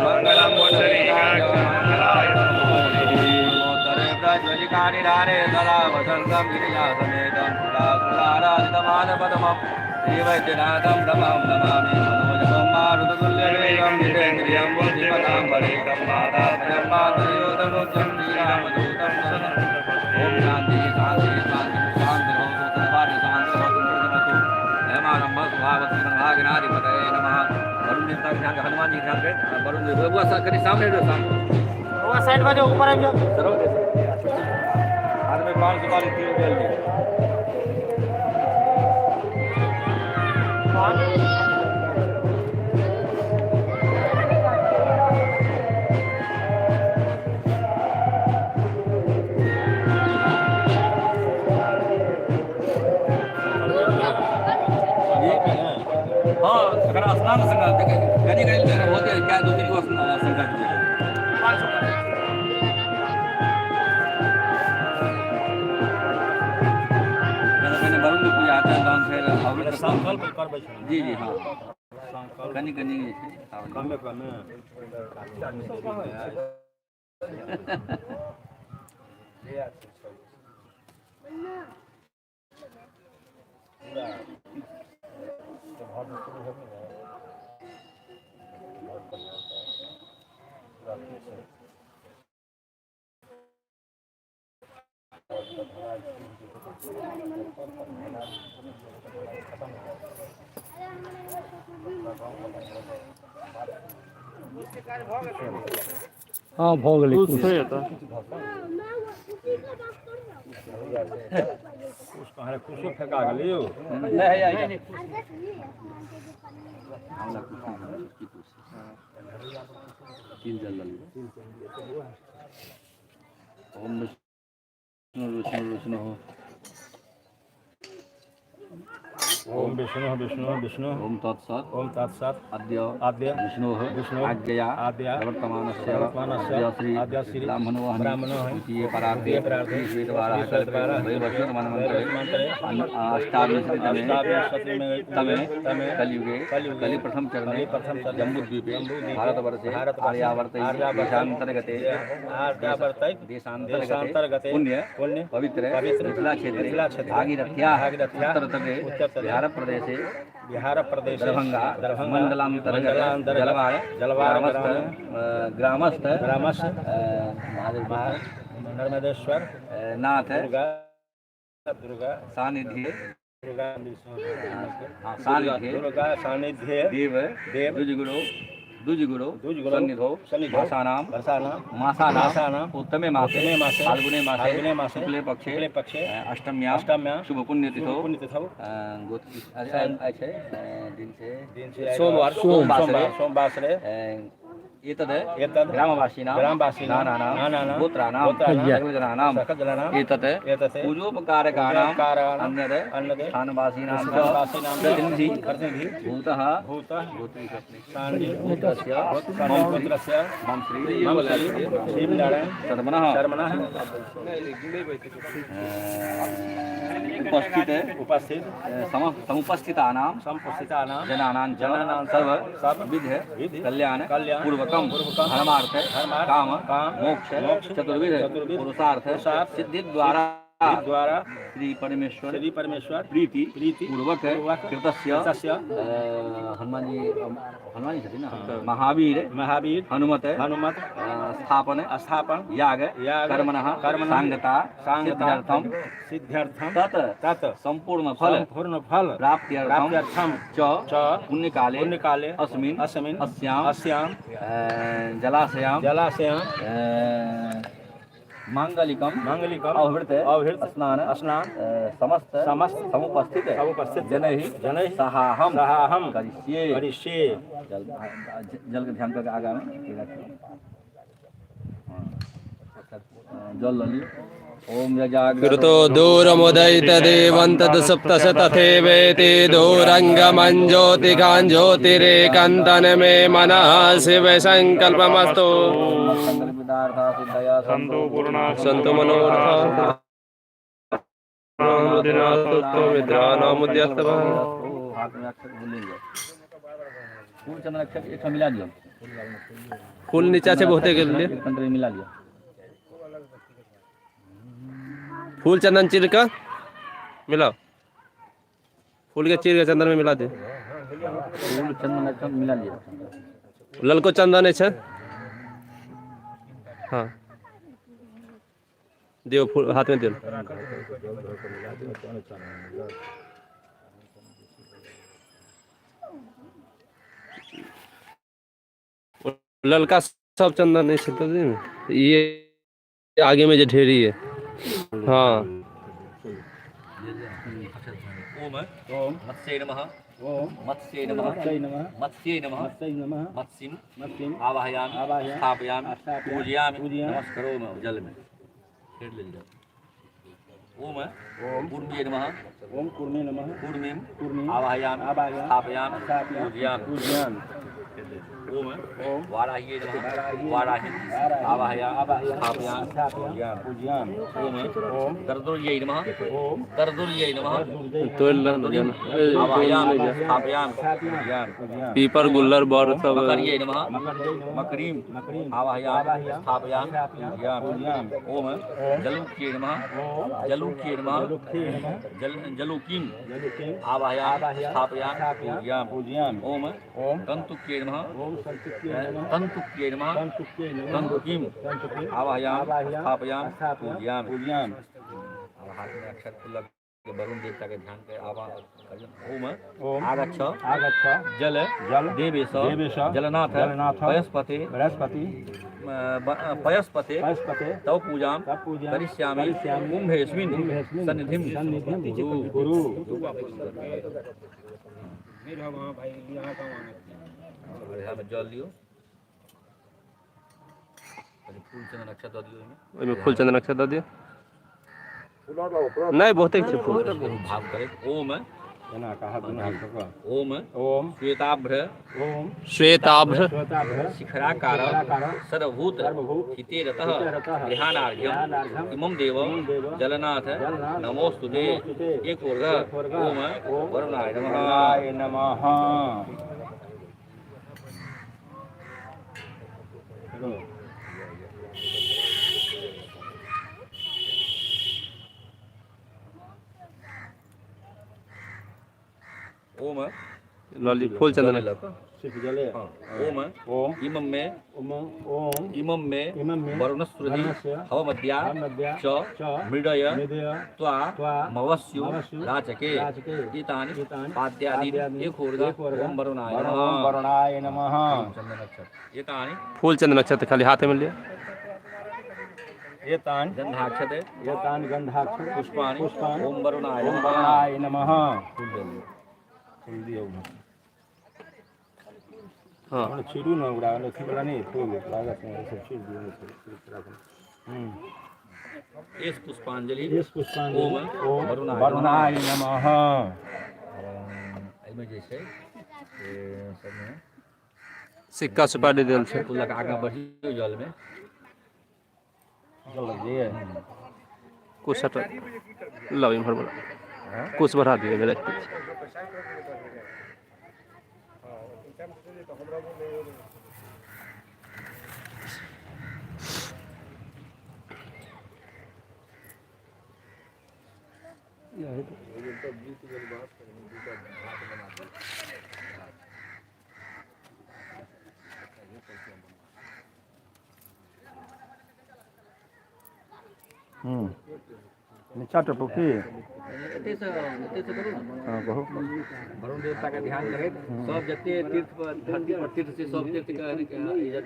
मंगलम श्रीवैद्यनाथं तमहं नमामि मनोजवं मारुततुल्यवेगं जितेन्द्रियं बुद्धिमतां वरेकं मातामयं मातृयोधनुजं श्रीरामदूतं ॐ शान्ति शान्ति शान्ति शान्तिर्भवतु सर्वाणि शान्तिर्भवतु मूर्तिमतु हेमारम्भ स्वभावतु नमः। वरुण देवता के ध्यान हनुमान जी के ध्यान करें। वरुण देव बबुआ सा करी सामने रहो, सामने बउआ साइड में जाओ, ऊपर आबि जाओ। सरो हाथ में पान सुपारी तिल जल ली। हाँ, अगर स्नान संकल्प कनी कनी होते क्या दो तीन को संकल्प पहले वरुण के पूजा आता है तहन फेर अवृत संकल्प करबै छै। जी जी हाँ, कनी कनी जे छै। कमे कमे। हाँ, भऽ गेलै। कुशो फेका गेलै यौ। नहीं। तिल जल डालिए। ओम विष्णु विष्णु विष्णु। ओम विष्णु विष्णु विष्णु। ओम तत्सत्। ओम तत्सत्। अद्य आद्य विष्णोः विष्णोः आज्ञया आज्ञया प्रवर्तमानस्य प्रवर्तमानस्य अद्य श्री अद्य श्री ब्राह्मणो ब्राह्मणो द्वितीये परार्धे द्वितीये परार्धे श्री श्वेतवाराह श्री श्वेतवाराह वैवस्वत मन्वन्तरे मन्वन्तरे अष्टाविंशतितमे अष्टाविंशतितमे तमे तमे कलियुगे कलियुगे कलि प्रथम चरणे कलि प्रथम चरणे जम्बूद्वीपे जम्बूद्वीपे भारतवर्षे भारतवर्षे आर्यावर्ते आर्यावर्ते देशान्तर्गते आर्यावर्ते देशान्तर्गते देशान्तर्गते पुण्य पुण्य पवित्र पवित्र मिथिला क्षेत्रे मिथिला क्षेत्रे भागीरथ्याः भागीरथ्याः उत्तरतटे उत्तरतटे बिहार प्रदेशे बिहार प्रदेशे दरभंगा दरभंगा मंडलान्तर्गत मंडलान्तर्गत जलवार जलवार ग्रामस्थ ग्रामस्थ ग्रामस्थ महादेव नर्मदेश्वर नाथ दुर्गा दुर्गा सानिध्ये दुर्गा सानिध्ये दुर्गा सानिध्ये देव देव द्विजगुरु द्विजगुरु द्विजगुरु सन्निधौ सन्निधौ वर्षाणां वर्षाणां मासानां मासानां उत्तमे मासे उत्तमे मासे फाल्गुने मासे फाल्गुने मासे शुक्ले पक्षे शुक्ले पक्षे अष्टम्यां अष्टम्यां शुभ पुण्यतिथौ पुण्यतिथौ छै दिन छै दिन छै सोमवार सोमवासरे सोमवासरे एतद् एतद् ग्रामवासिनां ग्रामवासिनां नानानां नानानां गोत्राणां गोत्राणां सकलजनानां सकलजनानां एतत् एतत् पूजोपकारकाणां पूजोपकाराणां अन्यद् अन्यद् स्थानवासिनां च स्थानवासिनां च प्रतिनिधि प्रतिनिधि भूतः भूतः पुत्रस्य पुत्रस्य मम श्री मम श्री शिवनारायण शर्मणः शर्मणः उपस्थित उपस्थित समुपस्थितानां समुपस्थितानां जनानां च जनानां च सर्व सर्व विध विधि कल्याण कल्याण पूर्वकं पूर्वकं धर्मार्थ धर्मार्थ काम काम मोक्ष मोक्ष चतुर्विध चतुर्विध पुरुषार्थ पुरुषार्थ सिद्धि द्वारा द्वारा श्री परमेश्वर श्री परमेश्वर प्रीति प्रीति पूर्वक पूर्वक कृतस्य कृतस्य हनुमान जी हनुमान जी छथिन ने महावीर महावीर हनुमत हनुमत स्थापन स्थापन याग याग कर्मणः कर्मणः सांगता सांगता सिद्ध्यर्थं सिद्ध्यर्थं तत् तत् संपूर्ण फल संपूर्ण फल प्राप्त्यर्थं प्राप्त्यर्थं च च पुण्यकाले पुण्यकाले अस्मिन् अस्मिन् अस्यां अस्यां जलाशयां जलाशयां मांगलिकम मांगलिकम अवहृत अवहृत स्नान स्नान समस्त समस्त समुपस्थित समुपस्थित जनैः जनैः सहाहम सहाहम करिष्ये। करिष्ये। जल जल के ध्यान करके आगा में जल ललियो। ओम यजाग्र कृतो दूरमुदैत देवं तद् सप्तशतथेवेति दूरङ्गमञ्ज्योतिकां ज्योतिरेकं तन्मे मनः शिवसङ्कल्पमस्तु। संकल्पितार्था सिद्धया सन्तु पूर्णा सन्तु मनोरथा मित्राणामुद्यस्तवः। हाथ में अक्षर भूल गए। फूल चंदन अक्षर एक ठो मिला दियो। फूल नीचा छै बहुते के लिए। एक कंट्री मिला लियो। फूल चंदन चीर का मिलाओ, फूल के चीर के चंदन में मिला दे। फूल चंदन अक्षर मिला लियो। ललको चंदन है। हाँ दियो, फूल हाथ में दियो। ललका सब चंदन नहीं छै तो ये आगे में जो ढेरी है। हाँ। ओम ओम मत्स्ये नमः। ओम मत्स्ये नमः। मत्स्यै नमः। मत्स्ये नमः। मत्स्यै नमः। मत्स्यं मत्स्यं आवाहयामि आवाहयामि स्थापयामि स्थापयामि पूजयामि पूजयामि नमस्करोमि। जल में छेड़ ले जाओ। ओम ओम कूर्म्ये नमः। ओम कूर्मे नमः। कूर्मीं कूर्मीं आवाहयामि आवाहयामि स्थापयामि स्थापयामि पूजयामि पूजयामि। ओम ओम वाराह्ये नमः। वाराह्ये वाराहिं वाराहिं आवाहयामि आवाहयामि स्थापयामि स्थापयामि पूजयामि। पूजयामि। ओम ओम दर्दुर्यै नमः। ओम दर्दुर्यै नमः। तोड़ आवाहयामि स्थापयामि पूजयामि। पूजयामि। पीपर गुल्लर बर सब। मकर्यै नमः। मकर्यै नमः। मकरीं मकरीं आवाहयामि आवाहयामि स्थापयामि स्थापयामि पूजयामि। पूजयामि। ओम ओम जलूक्ये नमः। ओम जलूक्ये नमः। जलुक्ये नमः। जल जलूकीं जलुकीं आवाहयामि आवाहयामि स्थापयामि स्थापयामि पूजयामि। पूजयामि। ओम ओम तन्तुक्ये नमः। ओम संतुक्ये नमः। तन्तुक्ये नमः। संतुक्ये नमः। तन्तुकीं तन्तुकीं आवाहयामि आवाहयामि स्थापयामि स्थापयामि पूजयामि। पूजयामि। अब हाथ में अक्षर फूल के वरुण देवता के ध्यान के आवा ओम ओम आगच्छ आगच्छ जल जल देवेश देवेश जलनाथ जलनाथ पयस्पते बृहस्पति पयस्पते बृहस्पते तव पूजां तव पूजां करिष्यामि करिष्यामि कुंभेऽस्मिन् कुंभेऽस्मिन् सन्निधिं सन्निधिं कुरु। कुरु। बढ़िया में जल लियो, पहिले फूल चंदन अक्षत दऽ दियौ ओहिमे। ओहिमे फूल चंदन अक्षत दऽ दियौ। नहि बहुते छै फूल। भाव करैत ओम एना कहा दुनू हाथ कऽ ओम ओम श्वेताभ्र ओम श्वेताभ्र श्वेताभ्र शिखराकार शिखराकार सर्वभूत सर्वभूत हितेरतः हितेरतः गृहाणार्घ्यम गृहाणार्घ्यम इमं देव इमं देव जलनाथ जलनाथ नमोस्तुते नमोस्तुते एकोर्घ एकोर्घ ओम ओम वरुणाय नमः। वरुणाय नमः। हेलो ओम लऽ ली फूल चंदन। जल लऽ कऽ। सिर्फ जले। हाँ, ओम ओम इमं मे ओम ओम इमं मे इमं मे वरुणस्रुधि वरुणस्य हवमद्या हवमद्या च च मृडय मृदय त्वा त्वा मवस्यु मवस्यु राचके राचके एतानि एतानि पाद्यादीनि पाद्यादीनि एकोर्घ एकोर्घ ओम वरुणाय ओम नमः। वरुणाय नमः। चंदन अक्षत एतानि फूल चंदन अक्षत खाली हाथ में लिया। एतानि गन्धाक्षत एतानि गन्धाक्षत पुष्पाणि पुष्पाणि ओम वरुणाय ओम नमः। वरुणाय नमः। फूल दऽ दियौ। फूल दियौ। हाँ। हमरा छीरू ने ओकरा अथी वाला नहि फूल लागत नहि सब छीर दियौ ने राखू। एष पुष्पांजलि एष पुष्पांजलि ओम ओम वरुणाय वरुणाय नमः। एहिमे जे छै से सबमे सिक्का सुपारी देल छै। फूल लऽ कऽ आगाँ बढ़ियौ जलमे। जल लग जाइए। कुछ हटा लाओ इम्हर वाला कुछ बढ़ा दियो एहिमे राखि दै छी। नीचा टपू की। एतयसँ करू ने। हँ, कहू। वरुण देवता के ध्यान करैत सब जते तीर्थ पर, धरती पर तीर्थ छै, सब तीर्थ के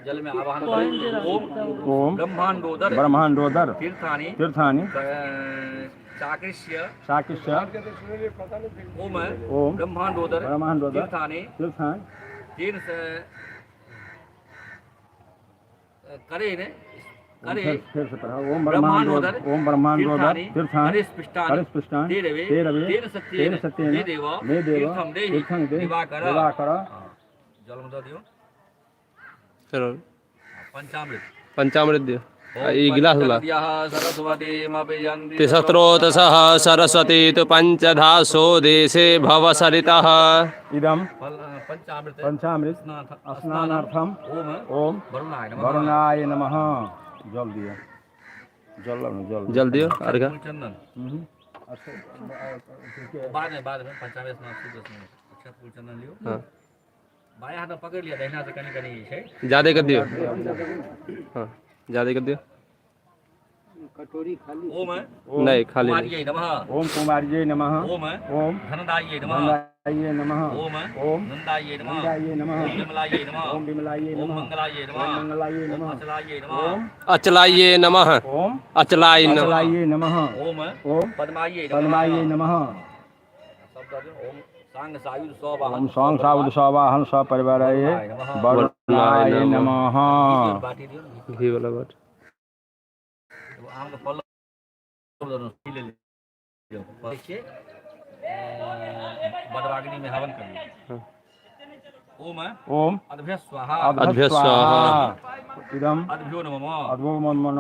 जल में आवाहन करैत ओम ओम ब्रह्मांडोदर ब्रह्मांडोदर तीर्थानि तीर्थानि चाकृष्य साकृष्य ओम ओम ब्रह्मांडोदर ब्रह्मांडोदर तीर्थानि तीर्थानि तीर्थ करे ने करे फेर से पढ़ाओ। ओम ब्रह्मांडोदर, ओम ब्रह्मांडोदर तीर्थानि हरिस्पृष्टानि हरिस्पृष्टानि तेरवे तेरवे तेन सत्येन तेन सत्येन मे देव मे देव तीर्थं देहि तीर्थं देहि दिवाकर। दिवाकर। जलमे दऽ दियौ। चलो। पंचामृत। पंचामृत दियौ। आ ई गिलास वाला। सरस्वतीमभियन्ति तिसस्रोतसः सरस्वती तु पञ्चधासो देशे भवसरितः। इदं पंचामृत पंचामृत स्नानार्थम ओम ओम वरुणाय नमः। वरुणाय नमः। जल दिअ, जल लाउ ने, जल। जल दियौ अर्घ। फूल चंदन। हम्म। अच्छा, बाद में पंचामृत स्नान शुद्ध स्नान। अच्छा, फूल चंदन लियौ। हाँ। बायां हाथ में पकड़ लिया, दहिना से कनि कनि ई छै। ज्यादे कर दियौ, हाँ, ज्यादे कर दियौ। ओम नहीं, खाली नहीं। कुमारियै नमः। ओम कुमारियै नमः। ओम ओम धनदायै नमः। धनदायै नमः। ओम ओम नन्दायै नमः। नन्दायै नमः। ओम विमलायै नमः। ओम विमलायै ओम नमः। मंगलायै नमः। ओम मंगलायै ओम नमः। अचलायै नमः। ओम अचलाये नमः। ओम अचलाय नमः। अचलायै नमः। ओम ओम पद्मायै नमः। पद्मायै नमः। सब दऽ दियौ। ओम सांग सायुध सवाहन ओम सौंग साबुद सवाहन सपरिवाराय वरुणाय नमः। बाटी दियौ ने। घी वाला बाट। एगो आम के फल दऽ दियौ, घी ले लियौ। छियै बदराग्नि में हवन करियौ। हाँ। ओम ओम अद्भ्य स्वाहा। अद्भ्य स्वाहा। इदम अद्भ्यो नमः। अद्भो मम मम।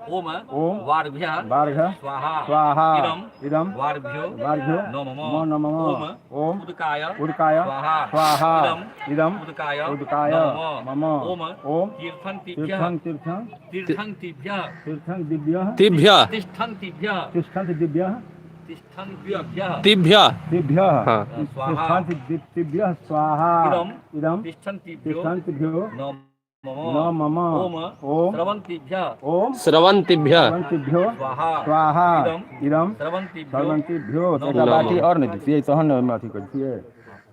ओम ओम वार्भ्य बार्घ स्वाहा। स्वाहा। इदम इदम वार्भ्यो वार्भ्यो नमः। नमः। ओम ओम उदकाय उदकाय स्वाहा। स्वाहा। इदम इदम उदकाय उदकाय नमः। मम। ओम ओम तीर्थंतिभ्यः तीर्थं तीर्थं तीर्थंतिभ्यः तीर्थं दिव्यः तिभ्य तिष्ठन्तिभ्यः तिष्ठन्ति दिव्यः तिष्ठन्तिभ्यः तिभ्य तिभ्यः हाँ। स्वाहा। तिष्ठन्ति तिभ्यः स्वाहा। इदम इदम तिष्ठन्तिभ्यो तिष्ठन्तिभ्यो नमः। न मम। ओम ओम स्रवन्तिभ्यः ओम स्रवन्तिभ्य स्रवन्तिभ्यो स्वाहा। स्वाहा। इदम इदम स्रवन्तिभ्यो स्रवन्तिभ्यो। नमः। एकटा बाटी आओर नहि दितियै तहन ने ओहिमे अथी करतियै।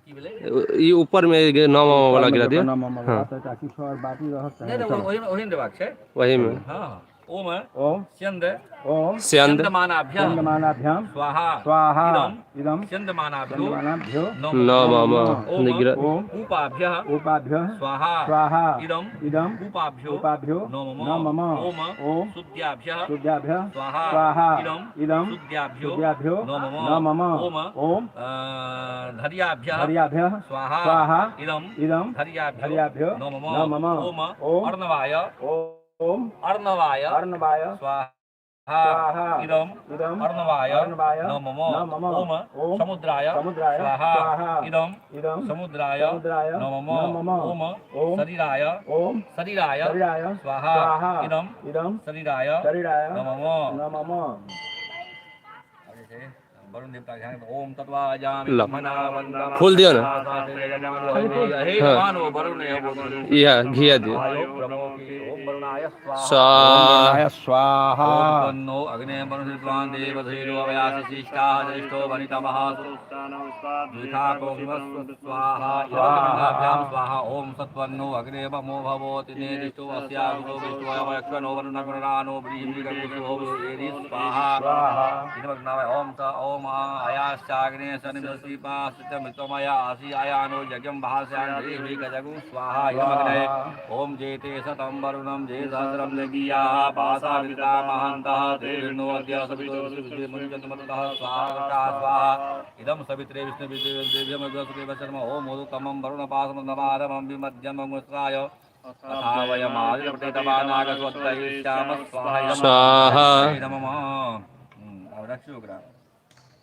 की भेलै? ई ऊपर में नौ वाला गिरा दियौ। न मम वाला तऽ एकटा किछु आओर बाटी रहत। नहि नहि, ओहिमे ओहिमे देबाक छै। वही में। हँ, ओम ओम स्यन्द ओम स्यंद स्यन्दमानाभ्यः चन्द्रमानाभ्यां स्वाहा। स्वाहा। इदम इदम स्यन्दमानाभ्यो चन्द्रमानाभ्यो न मम ओम गिरा। ओम कूपाभ्यः उपाभ्यः स्वाहा। स्वाहा। इदम इदम कूपाभ्यो उपाभ्यो नमः। न मम। ओम ओम शुद्ध्याभ्यः शुद्ध्याभ्यः स्वाहा। स्वाहा। इदम इदम शुद्ध्याभ्यो शुद्ध्याभ्यो नमः। न मम। ओम ओम धर्याभ्यः हर्याभ्यः स्वाहा। स्वाहा। इदम इदम धर्याभ्यो धर्याभ्यो नमः। न मम। ओम ओम अर्णवाय ओम अर्णवाय अर्णवाय स्वाहा। स्वाहा। इदम इदम अर्णवाय अर्णवाय नमः। न मम। ओम ओम समुद्राय समुद्राय स्वाहा। स्वाहा। इदम इदम समुद्राय समुद्राय नमः। न मम। ओम ओम शरीराय ओम शरीराय शरीराय स्वाहा। स्वाहा। इदम इदम शरीराय शरीराय नमः। न मम। वरुण देवता के ध्यान ओम तत्वायामि लो। मनावन्दम फूल दियो ना। हे हाँ। मानो वरुण इहा घिया दियौ। ओम वरुणाय स्वाहा। स्वाहा। वरुणाय स्वाहा। ओम तन्नो अग्ने वरुणित्वान् देवधीरो अवयासिष्टाः ज्येष्ठो वनितमः स्वाहा। इदमग्नाभ्यां स्वाहा। ओम सत्वन्नो अग्ने वमो भवोति नेदिष्टो अस्यागुरो विष्णुवयक्षनो वरुणगुणरानो ब्रीहिगुसो स्वाहा। स्वाहा। इदमग्नावय ओम स ओम अयाश्चाग्ने सनिधसीपाश्चमृतमया आसि आयानो यज्ञं भास्यान् स्वाहा। इदमग्नये ओम जेते सतं वरुणं जे सहस्रं जगीयाः पासाविता महन्तः ते विष्णुवद्य सवितो मुञ्चन्तु स्वाहा स्वाहा। इदं सवित्रे विष्णुविदेव्यमग्रसुदेव शर्म ओम उदुतमं वरुणपासमन्दमारमं विमध्यममुस्राय तथा वयमादिप्रतितमानागस्वत्तयिष्यामः स्वाहा। स्वाहा। नमः। आब रखियौ ओकरा।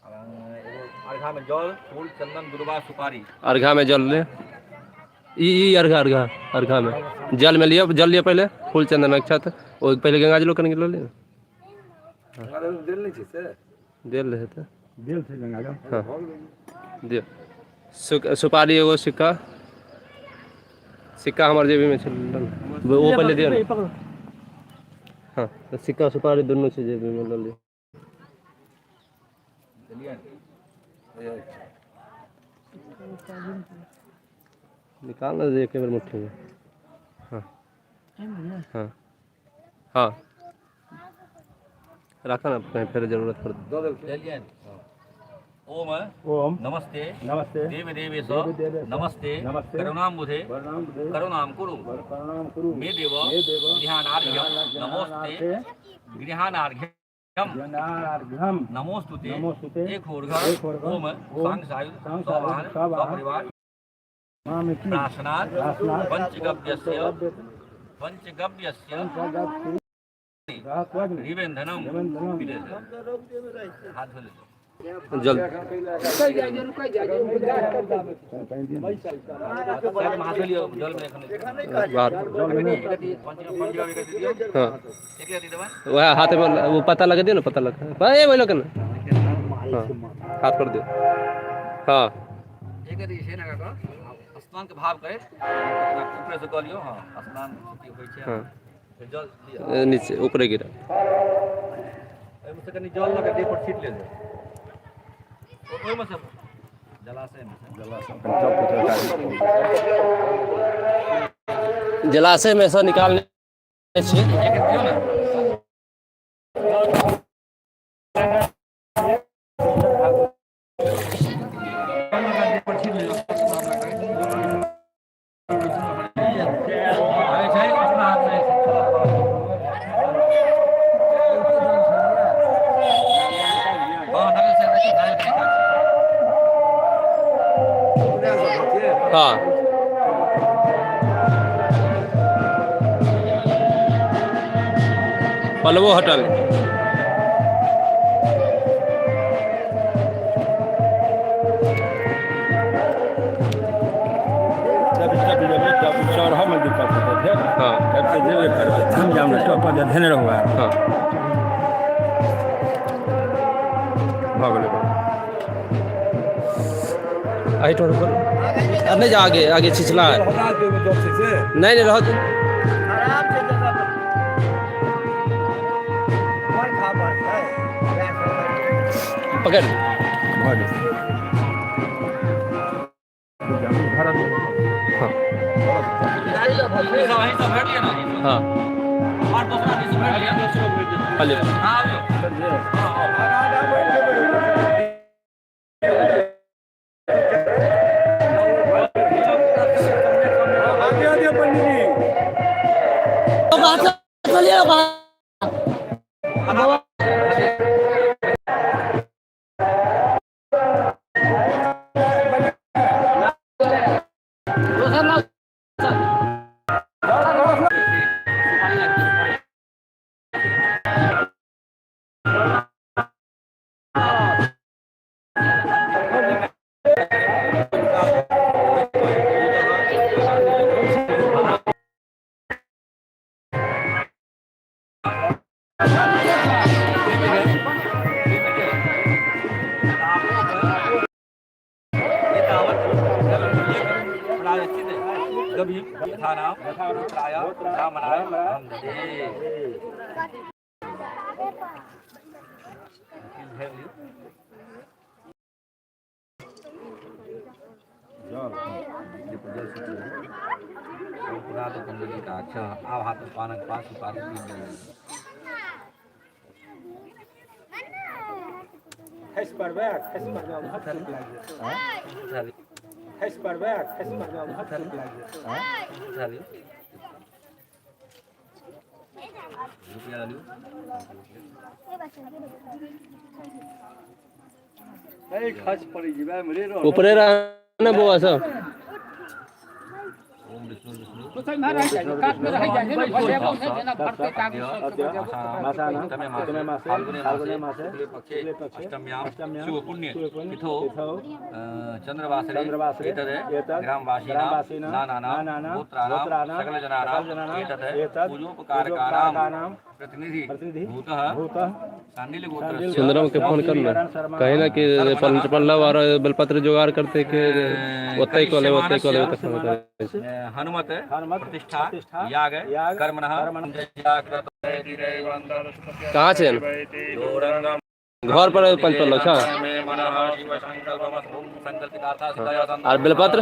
आब एगो अर्घामे जल, फूल, चंदन, दुर्वा, सुपारी। अर्घा में जल ले, ई ई अर्घा अर्घा अर्घा में जल में लियो, जल लियो पहले, फूल चंदन अक्षत, ओ पहले गंगा जल कनि लऽ लियो। देल रहे तऽ देल छै गंगा जल। हाँ, दियौ। सुपारी एगो, सिक्का, सिक्का हमर जेबीमे छै, ओ पहिले दियौ ने। पकड़ो। हाँ, तऽ सिक्का सुपारी दुनू छै जेबीमे, लऽ लियौ। निकाल ना एक बेर मुट्ठी में। हाँ हाँ हाँ, रखा ना, कहीं फिर जरूरत पड़। ओम ओम नमस्ते नमस्ते देव देवेश देवेश नमस्ते नमस्ते करुणाम्बुधे करुणाम करुणां कुरु करुणाम कुरु मे देव मे देव गृहाणार्घ्यं नमोस्तुते गृहाणार्घ्यं जनार्घ्यम नमोस्तुते नमोस्तुते एक होर्घ एक होर्घ ओम ओम सांसायुध सांसायुध सवाहन सवाहन सपरिवार मामिकी प्राशनात् प्राशनात् पंचगव्यस्य पंचगव्यस्य पंचगव्यस्य निबन्धनं निबन्धनं हाथ धो ले। जल हाथ धो लियो जल में एखन बाहर। पंचगव्य एक दियौ। हाँ। एक रति देबै। वह हाथ में वो पता लगा दियो ना, पता लगा ए वही लोग ना। हाँ, हाथ पर दियो। हाँ। एक रति छै ना काका, स्नान के भाव करे ऊपर से कऽ लियौ। हाँ, स्नान की होइ छै। हाँ। फेर जल लिअ। नीचे ऊपरे गिरा। एहिमे से कनि जल लऽ कऽ देह पर छीट ले जाउ, ओहिमे से, जलाशयमे से। जलाशय में से निकालने छी। एक दियौ ने। अरे छै अपना हाथ से। हाँ, नल से नल के काज। हाँ, पलवो हटल। जब तक लेबै तब चढ़ऽमे दिक्कत हेतै फेर। हाँ। तब तऽ जेबे करबै, हम जाम ने टप पर धेने रहू। हाँ, भऽ गेलै। एहिठाम रुकल आ नहि जा, आगे आगे छिछला है। नहीं नहीं, रह दे। खराब छै जगह पर खबर छै। पकड़। भऽ गेल। हाँ। सब अहीं सब भरि लिअ ने। हाँ। और दोसरा दिस भरि लिअ। हले। हाँ, आबियौ। हाँ, आउ। आगे आगे पंडित जी। गभीर यथा नाम गोत्राय ब्राह्मणाय वन्दे। आब हाथ में पानक पात सुपारी पी लियौ। खसि पड़बै, खसि पड़बै, बहुत चोट लागि जेतै। खसि पड़बै, खसि पड़बै, बहुत चोट लागि जेतै। उठा लियौ, रुपया लियौ। ऊपरे रह ना बौआ सब। ओम विष्णु विष्णु फाल्गुने मासे शुक्ले पक्षे अष्टम्यां अष्टम्यां शुभ पुण्य शुभ पुण्य तिथौ तिथौ चन्द्रवासरे चन्द्रवासरे एतद् एतद् ग्रामवासिनां ग्रामवासिनां नानानां नानानां गोत्राणां गोत्राणां सकलजनानां सकलजनानां एतद् एतद् पूजोपकारकाणां पूजोपकारकाणां प्रतिनिधि प्रतिनिधि भूतः भूतः शाण्डिल्य गोत्रस्य सुंदरम के फोन करना, कहे ना कि पल्लव और बेलपत्र जुगाड़ करते के ओतै कऽ लेब, ओतै कऽ लेब, तखन करै छै। हनुमत हनुमत प्रतिष्ठा प्रतिष्ठा याग याग कर्मणः कर्मणः कहाँ छै? दोरंगम। घर पर पंचपल्लव छ। आर बेलपत्र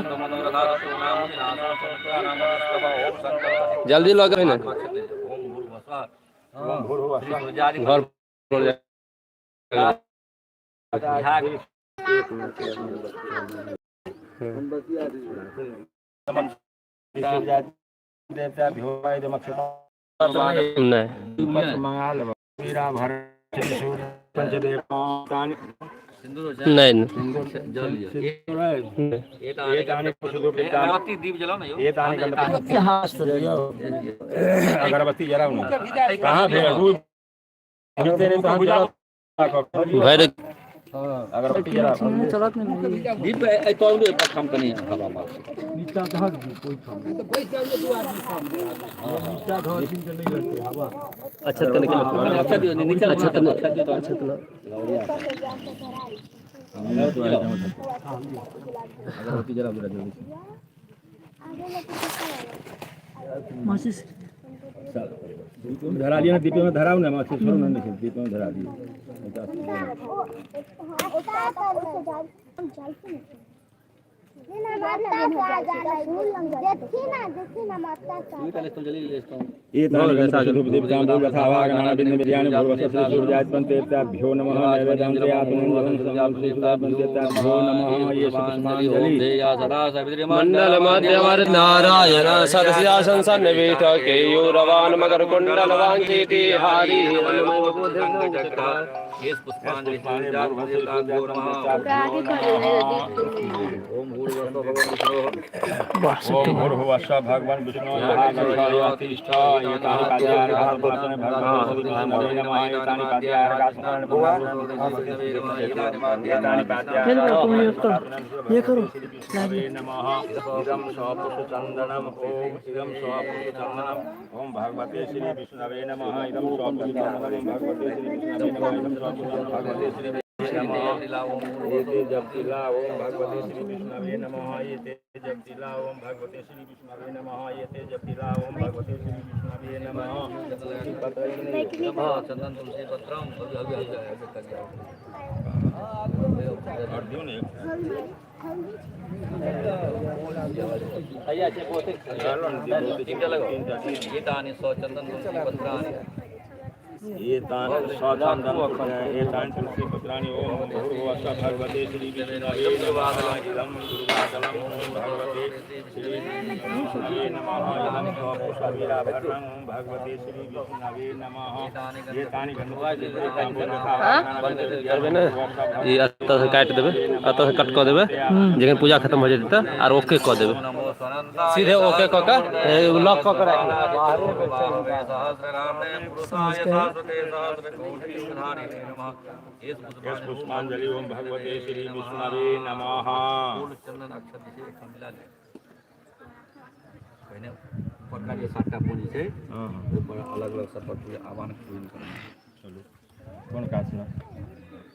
जल्दी लऽ के ने घर पर। नहीं। नहीं। अगरबत्ती जराउ ना, कहाँ भेल? भरि। अगरबत्ती जराउ। चलत नहीं। दीप एहि हम कनि हवा मार। अच्छा तनिक। अच्छा दियौ नीचा। अच्छा तनिक, अच्छा तनिक। अगरबत्ती जरा जरा जल्दी। माचिस। धरा लिया ना, दीप में धराउ ना, माचिस छोड़ो ना, नहीं, दीप में धरा दिए। मंडल मध्यवर नारायण सरस्यासन सन्निवेश केयूरवान मकर कुंडल वांछिति हारी। ओम भूर्भुवः स्वः भगवान विष्णु तिष्ठ एतानि पाद्यार्घास्नाने भगवान विष्णुवे नमः, एतानि पाद्यार्घास्नाने भगवान, एतानि ये करो, तुम ये करो, ये करो। विष्णवे नमः। इदं सपुष्पचन्दनम्, ओम इदं सपुष्पचन्दनम्, ओम भगवते श्री विष्णवे नमः। इदं सपुष्पचन्दनम् भगवते श्री विष्णवे नमः। इदं सपुष्पचन्दनम् भगवते श्री विष्णवे नमः। एते जपतिला, ओम भगवते श्री विष्णवे नमः। एते जपतिला, ओम भगवते श्री विष्णवे नमः। एते जपतिला, ओम भगवते श्री विष्णवे नमः। चंदन तुलसी पत्रम। और दियो ने। एतानि सौ चंदन तुलसी पत्राणि। एतानि सचन्दन एतानि तुलसी पत्राणि, ओम भूर्भुवः स्वः भगवते श्री विष्णवे नमः। इदं दुर्वादलम्, ओम भगवते श्री विष्णवे नमः। इदं सपुष्पवीराभरणम्, ओम भगवते श्री विष्णवे नमः। एतानि करबै ने ई, एतऽ से काटि देबै, एतऽ से कट कऽ देबै। जखन पूजा खत्म हो जेतै तऽ आर ओके कऽ देबै, सीधे ओके कऽ कऽ लॉक कऽ कऽ राखि देबै। पुष्पांजलि, ओम भगवते श्री विष्णवे नमः। चंदन अक्षत जे छै एखन मिला ले। पहिने ऊपरका जे सातटा फूल जे छै, ओहि पर अलग अलग सब पर पूजा आह्वान पूजन करना। चलू, कोन काज छै?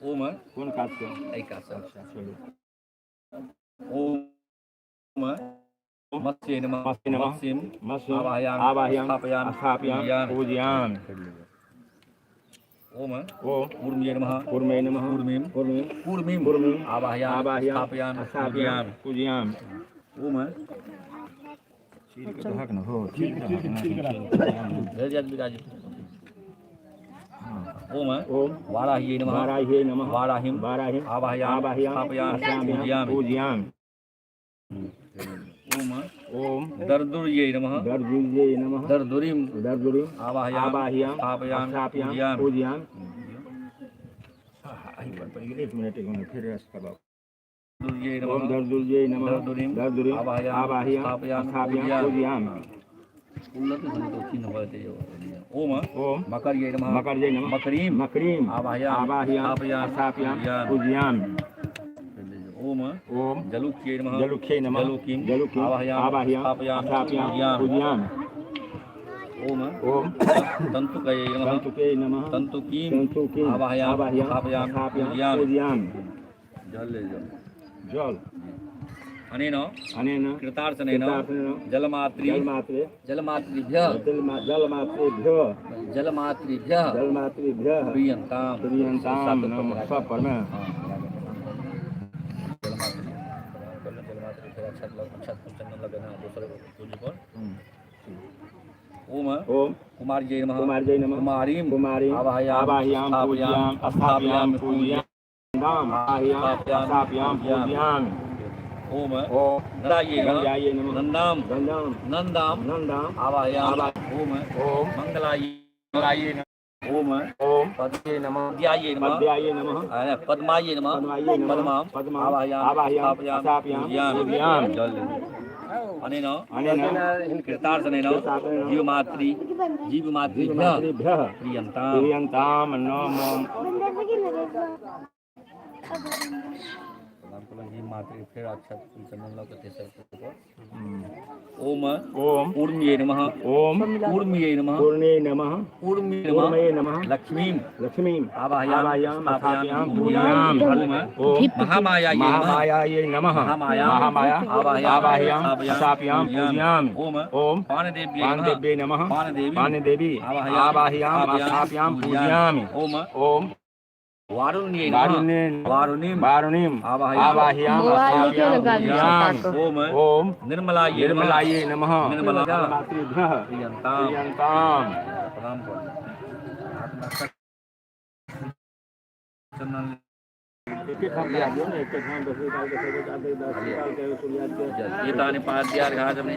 ओम। कोन काज छै? एहि काज से। अच्छा, चलू। ओम मत्स्य नमः। मत्स्य नमः। मत्स्यम मत्स्यम आवाहयामि आवाहयामि स्थापयामि स्थापयामि पूजयामि। पूजयामि। ओम ओम कूर्म्यै नमः। कूर्मे नमः। कूर्मीं कूर्मीं कूर्मीं कूर्मीं आवाहयामि आवाहयामि स्थापयामि स्थापयामि पूजयामि। पूजयामि। ओम चीर के दहक न हो, चीर के दहक न। भेज जात विराज। ओम ओम वाराह्यै नमः। वाराह्यै नमः। वाराहिं वाराहिं आवाहयामि आवाहयामि स्थापयामि स्थापयामि पूजयामि। पूजयामि। ओम ओम दर्दुर्यै नमः। दर्दुर्यै नमः। दर्दुरीं दर्दुरीं आवाहयामि आवाहयामि स्थापयामि स्थापयामि पूजयामि। पूजयामि। एहि पर पड़ि गेल। एक मिनट, एक मिनट, फेर रेस्ट करबाउ। दर्दुर्यै ओम नमः। दर्दुर्यै नमः। दर्दुरीं दर्दुरीं आवाहयामि आवाहयामि स्थापयामि स्थापयामि पूजयामि। पूजयामि। उल्लत सन्तो चिन्ह भवति। ओम ओम मकर्यै नमः। मकर्यै नमः। मकरीं मकरीं आवाहयामि आवाहयामि स्थापयामि स्थापयामि पूजयामि। पूजयामि। ओम ओम जलुक्यै नमः। जलुख्यै नमः। जलुकीं जलुकीं आवाहयामि आवाहयामि स्थापयामि स्थापयामि पूजयामि। पूजयामि। ओम ओम तन्तुकयै नमः। तन्तुके नमः। तन्तुकीं तन्तुकीं आवाहयामि आवाहयामि स्थापयामि स्थापयामि पूजयामि। पूजयामि। जल ले जाओ। जल। अनेन अनेन कृतार्चनेन कृतार्चनेन जलमातृ जलमात्रे जलमातृभ्यः जलमातृभ्यो जलमातृभ्यः जलमातृभ्यः प्रियन्तां प्रियन्तां नमः। सब पर में जलमातृ फिर अक्षत चंदन लगाना दोसर पूज पर। ओम ओम कुमार्यै नमः कुमार्यै नमः कुमारीं कुमारीं आवाहयामि आवाहयामि पूजयामि स्थापयामि पूजयामि आवाहयामि स्थापयामि पूजयामि। ओम ओम नंदायै नमः गंगायै नमः नंदां गंगां नंदां नंदां आवाहयामि। ओम ओम मंगलायै मंगलायै नमः ओम ओम पद्ये नमः पद्यायै नमः पद्यायै नमः पद्मायै नमः पद्मायै नमः पद्मां पद्मां आवाहयामि आवाहयामि स्थापयामि स्थापयामि पूजयामि। पूजयामि। जल अनेन अनेन कृतार्चनेन कृतार्चनेन जीवमातृ जीवमातृभ्यः जीवमातृभ्यः प्रियन्तां प्रियन्तां नमो। जीवमातृ फिर अक्षत चंदन लग तेसर पर। ओम ओम ऊर्मियै नमः ओम ऊर्मियै नमः पूर्णे नमः ऊर्मियै नमः पूर्णे नमः लक्ष्मीं लक्ष्मीं आवाहयामि आवाहयामि स्थापयामि स्थापयामि पूजयामि। ओम ओम महामायायै नमः महामायायै नमः महामाया महामाया आवाहयामि आवाहयामि स्थापयामि पूजयामि। ओम ओम पाणदेव्यै नमः पाणदेव्यै नमः पाणदेवी पाणदेवी आवाहयामि आवाहयामि स्थापयामि पूजयामि। ओम ओम वारुण्यै नमः वारुण्यै वारुणीं वारुणीं आवाहयामि आवाहयामि मोबाइल क्यों लगा दिया पूजयामि। को? ओम ओम निर्मलायै नमः निर्मलायै नमः निर्मला मातृभ्यः प्रियन्तां प्रियन्तां प्रणाम करू। चंदन एके ठाम करा दियौ ने, एके ठाम 10 निकाल के, 7 निकाल के, 10 निकाल के, सूर्यास्त के। एतानि पाद्यार्घाचमने।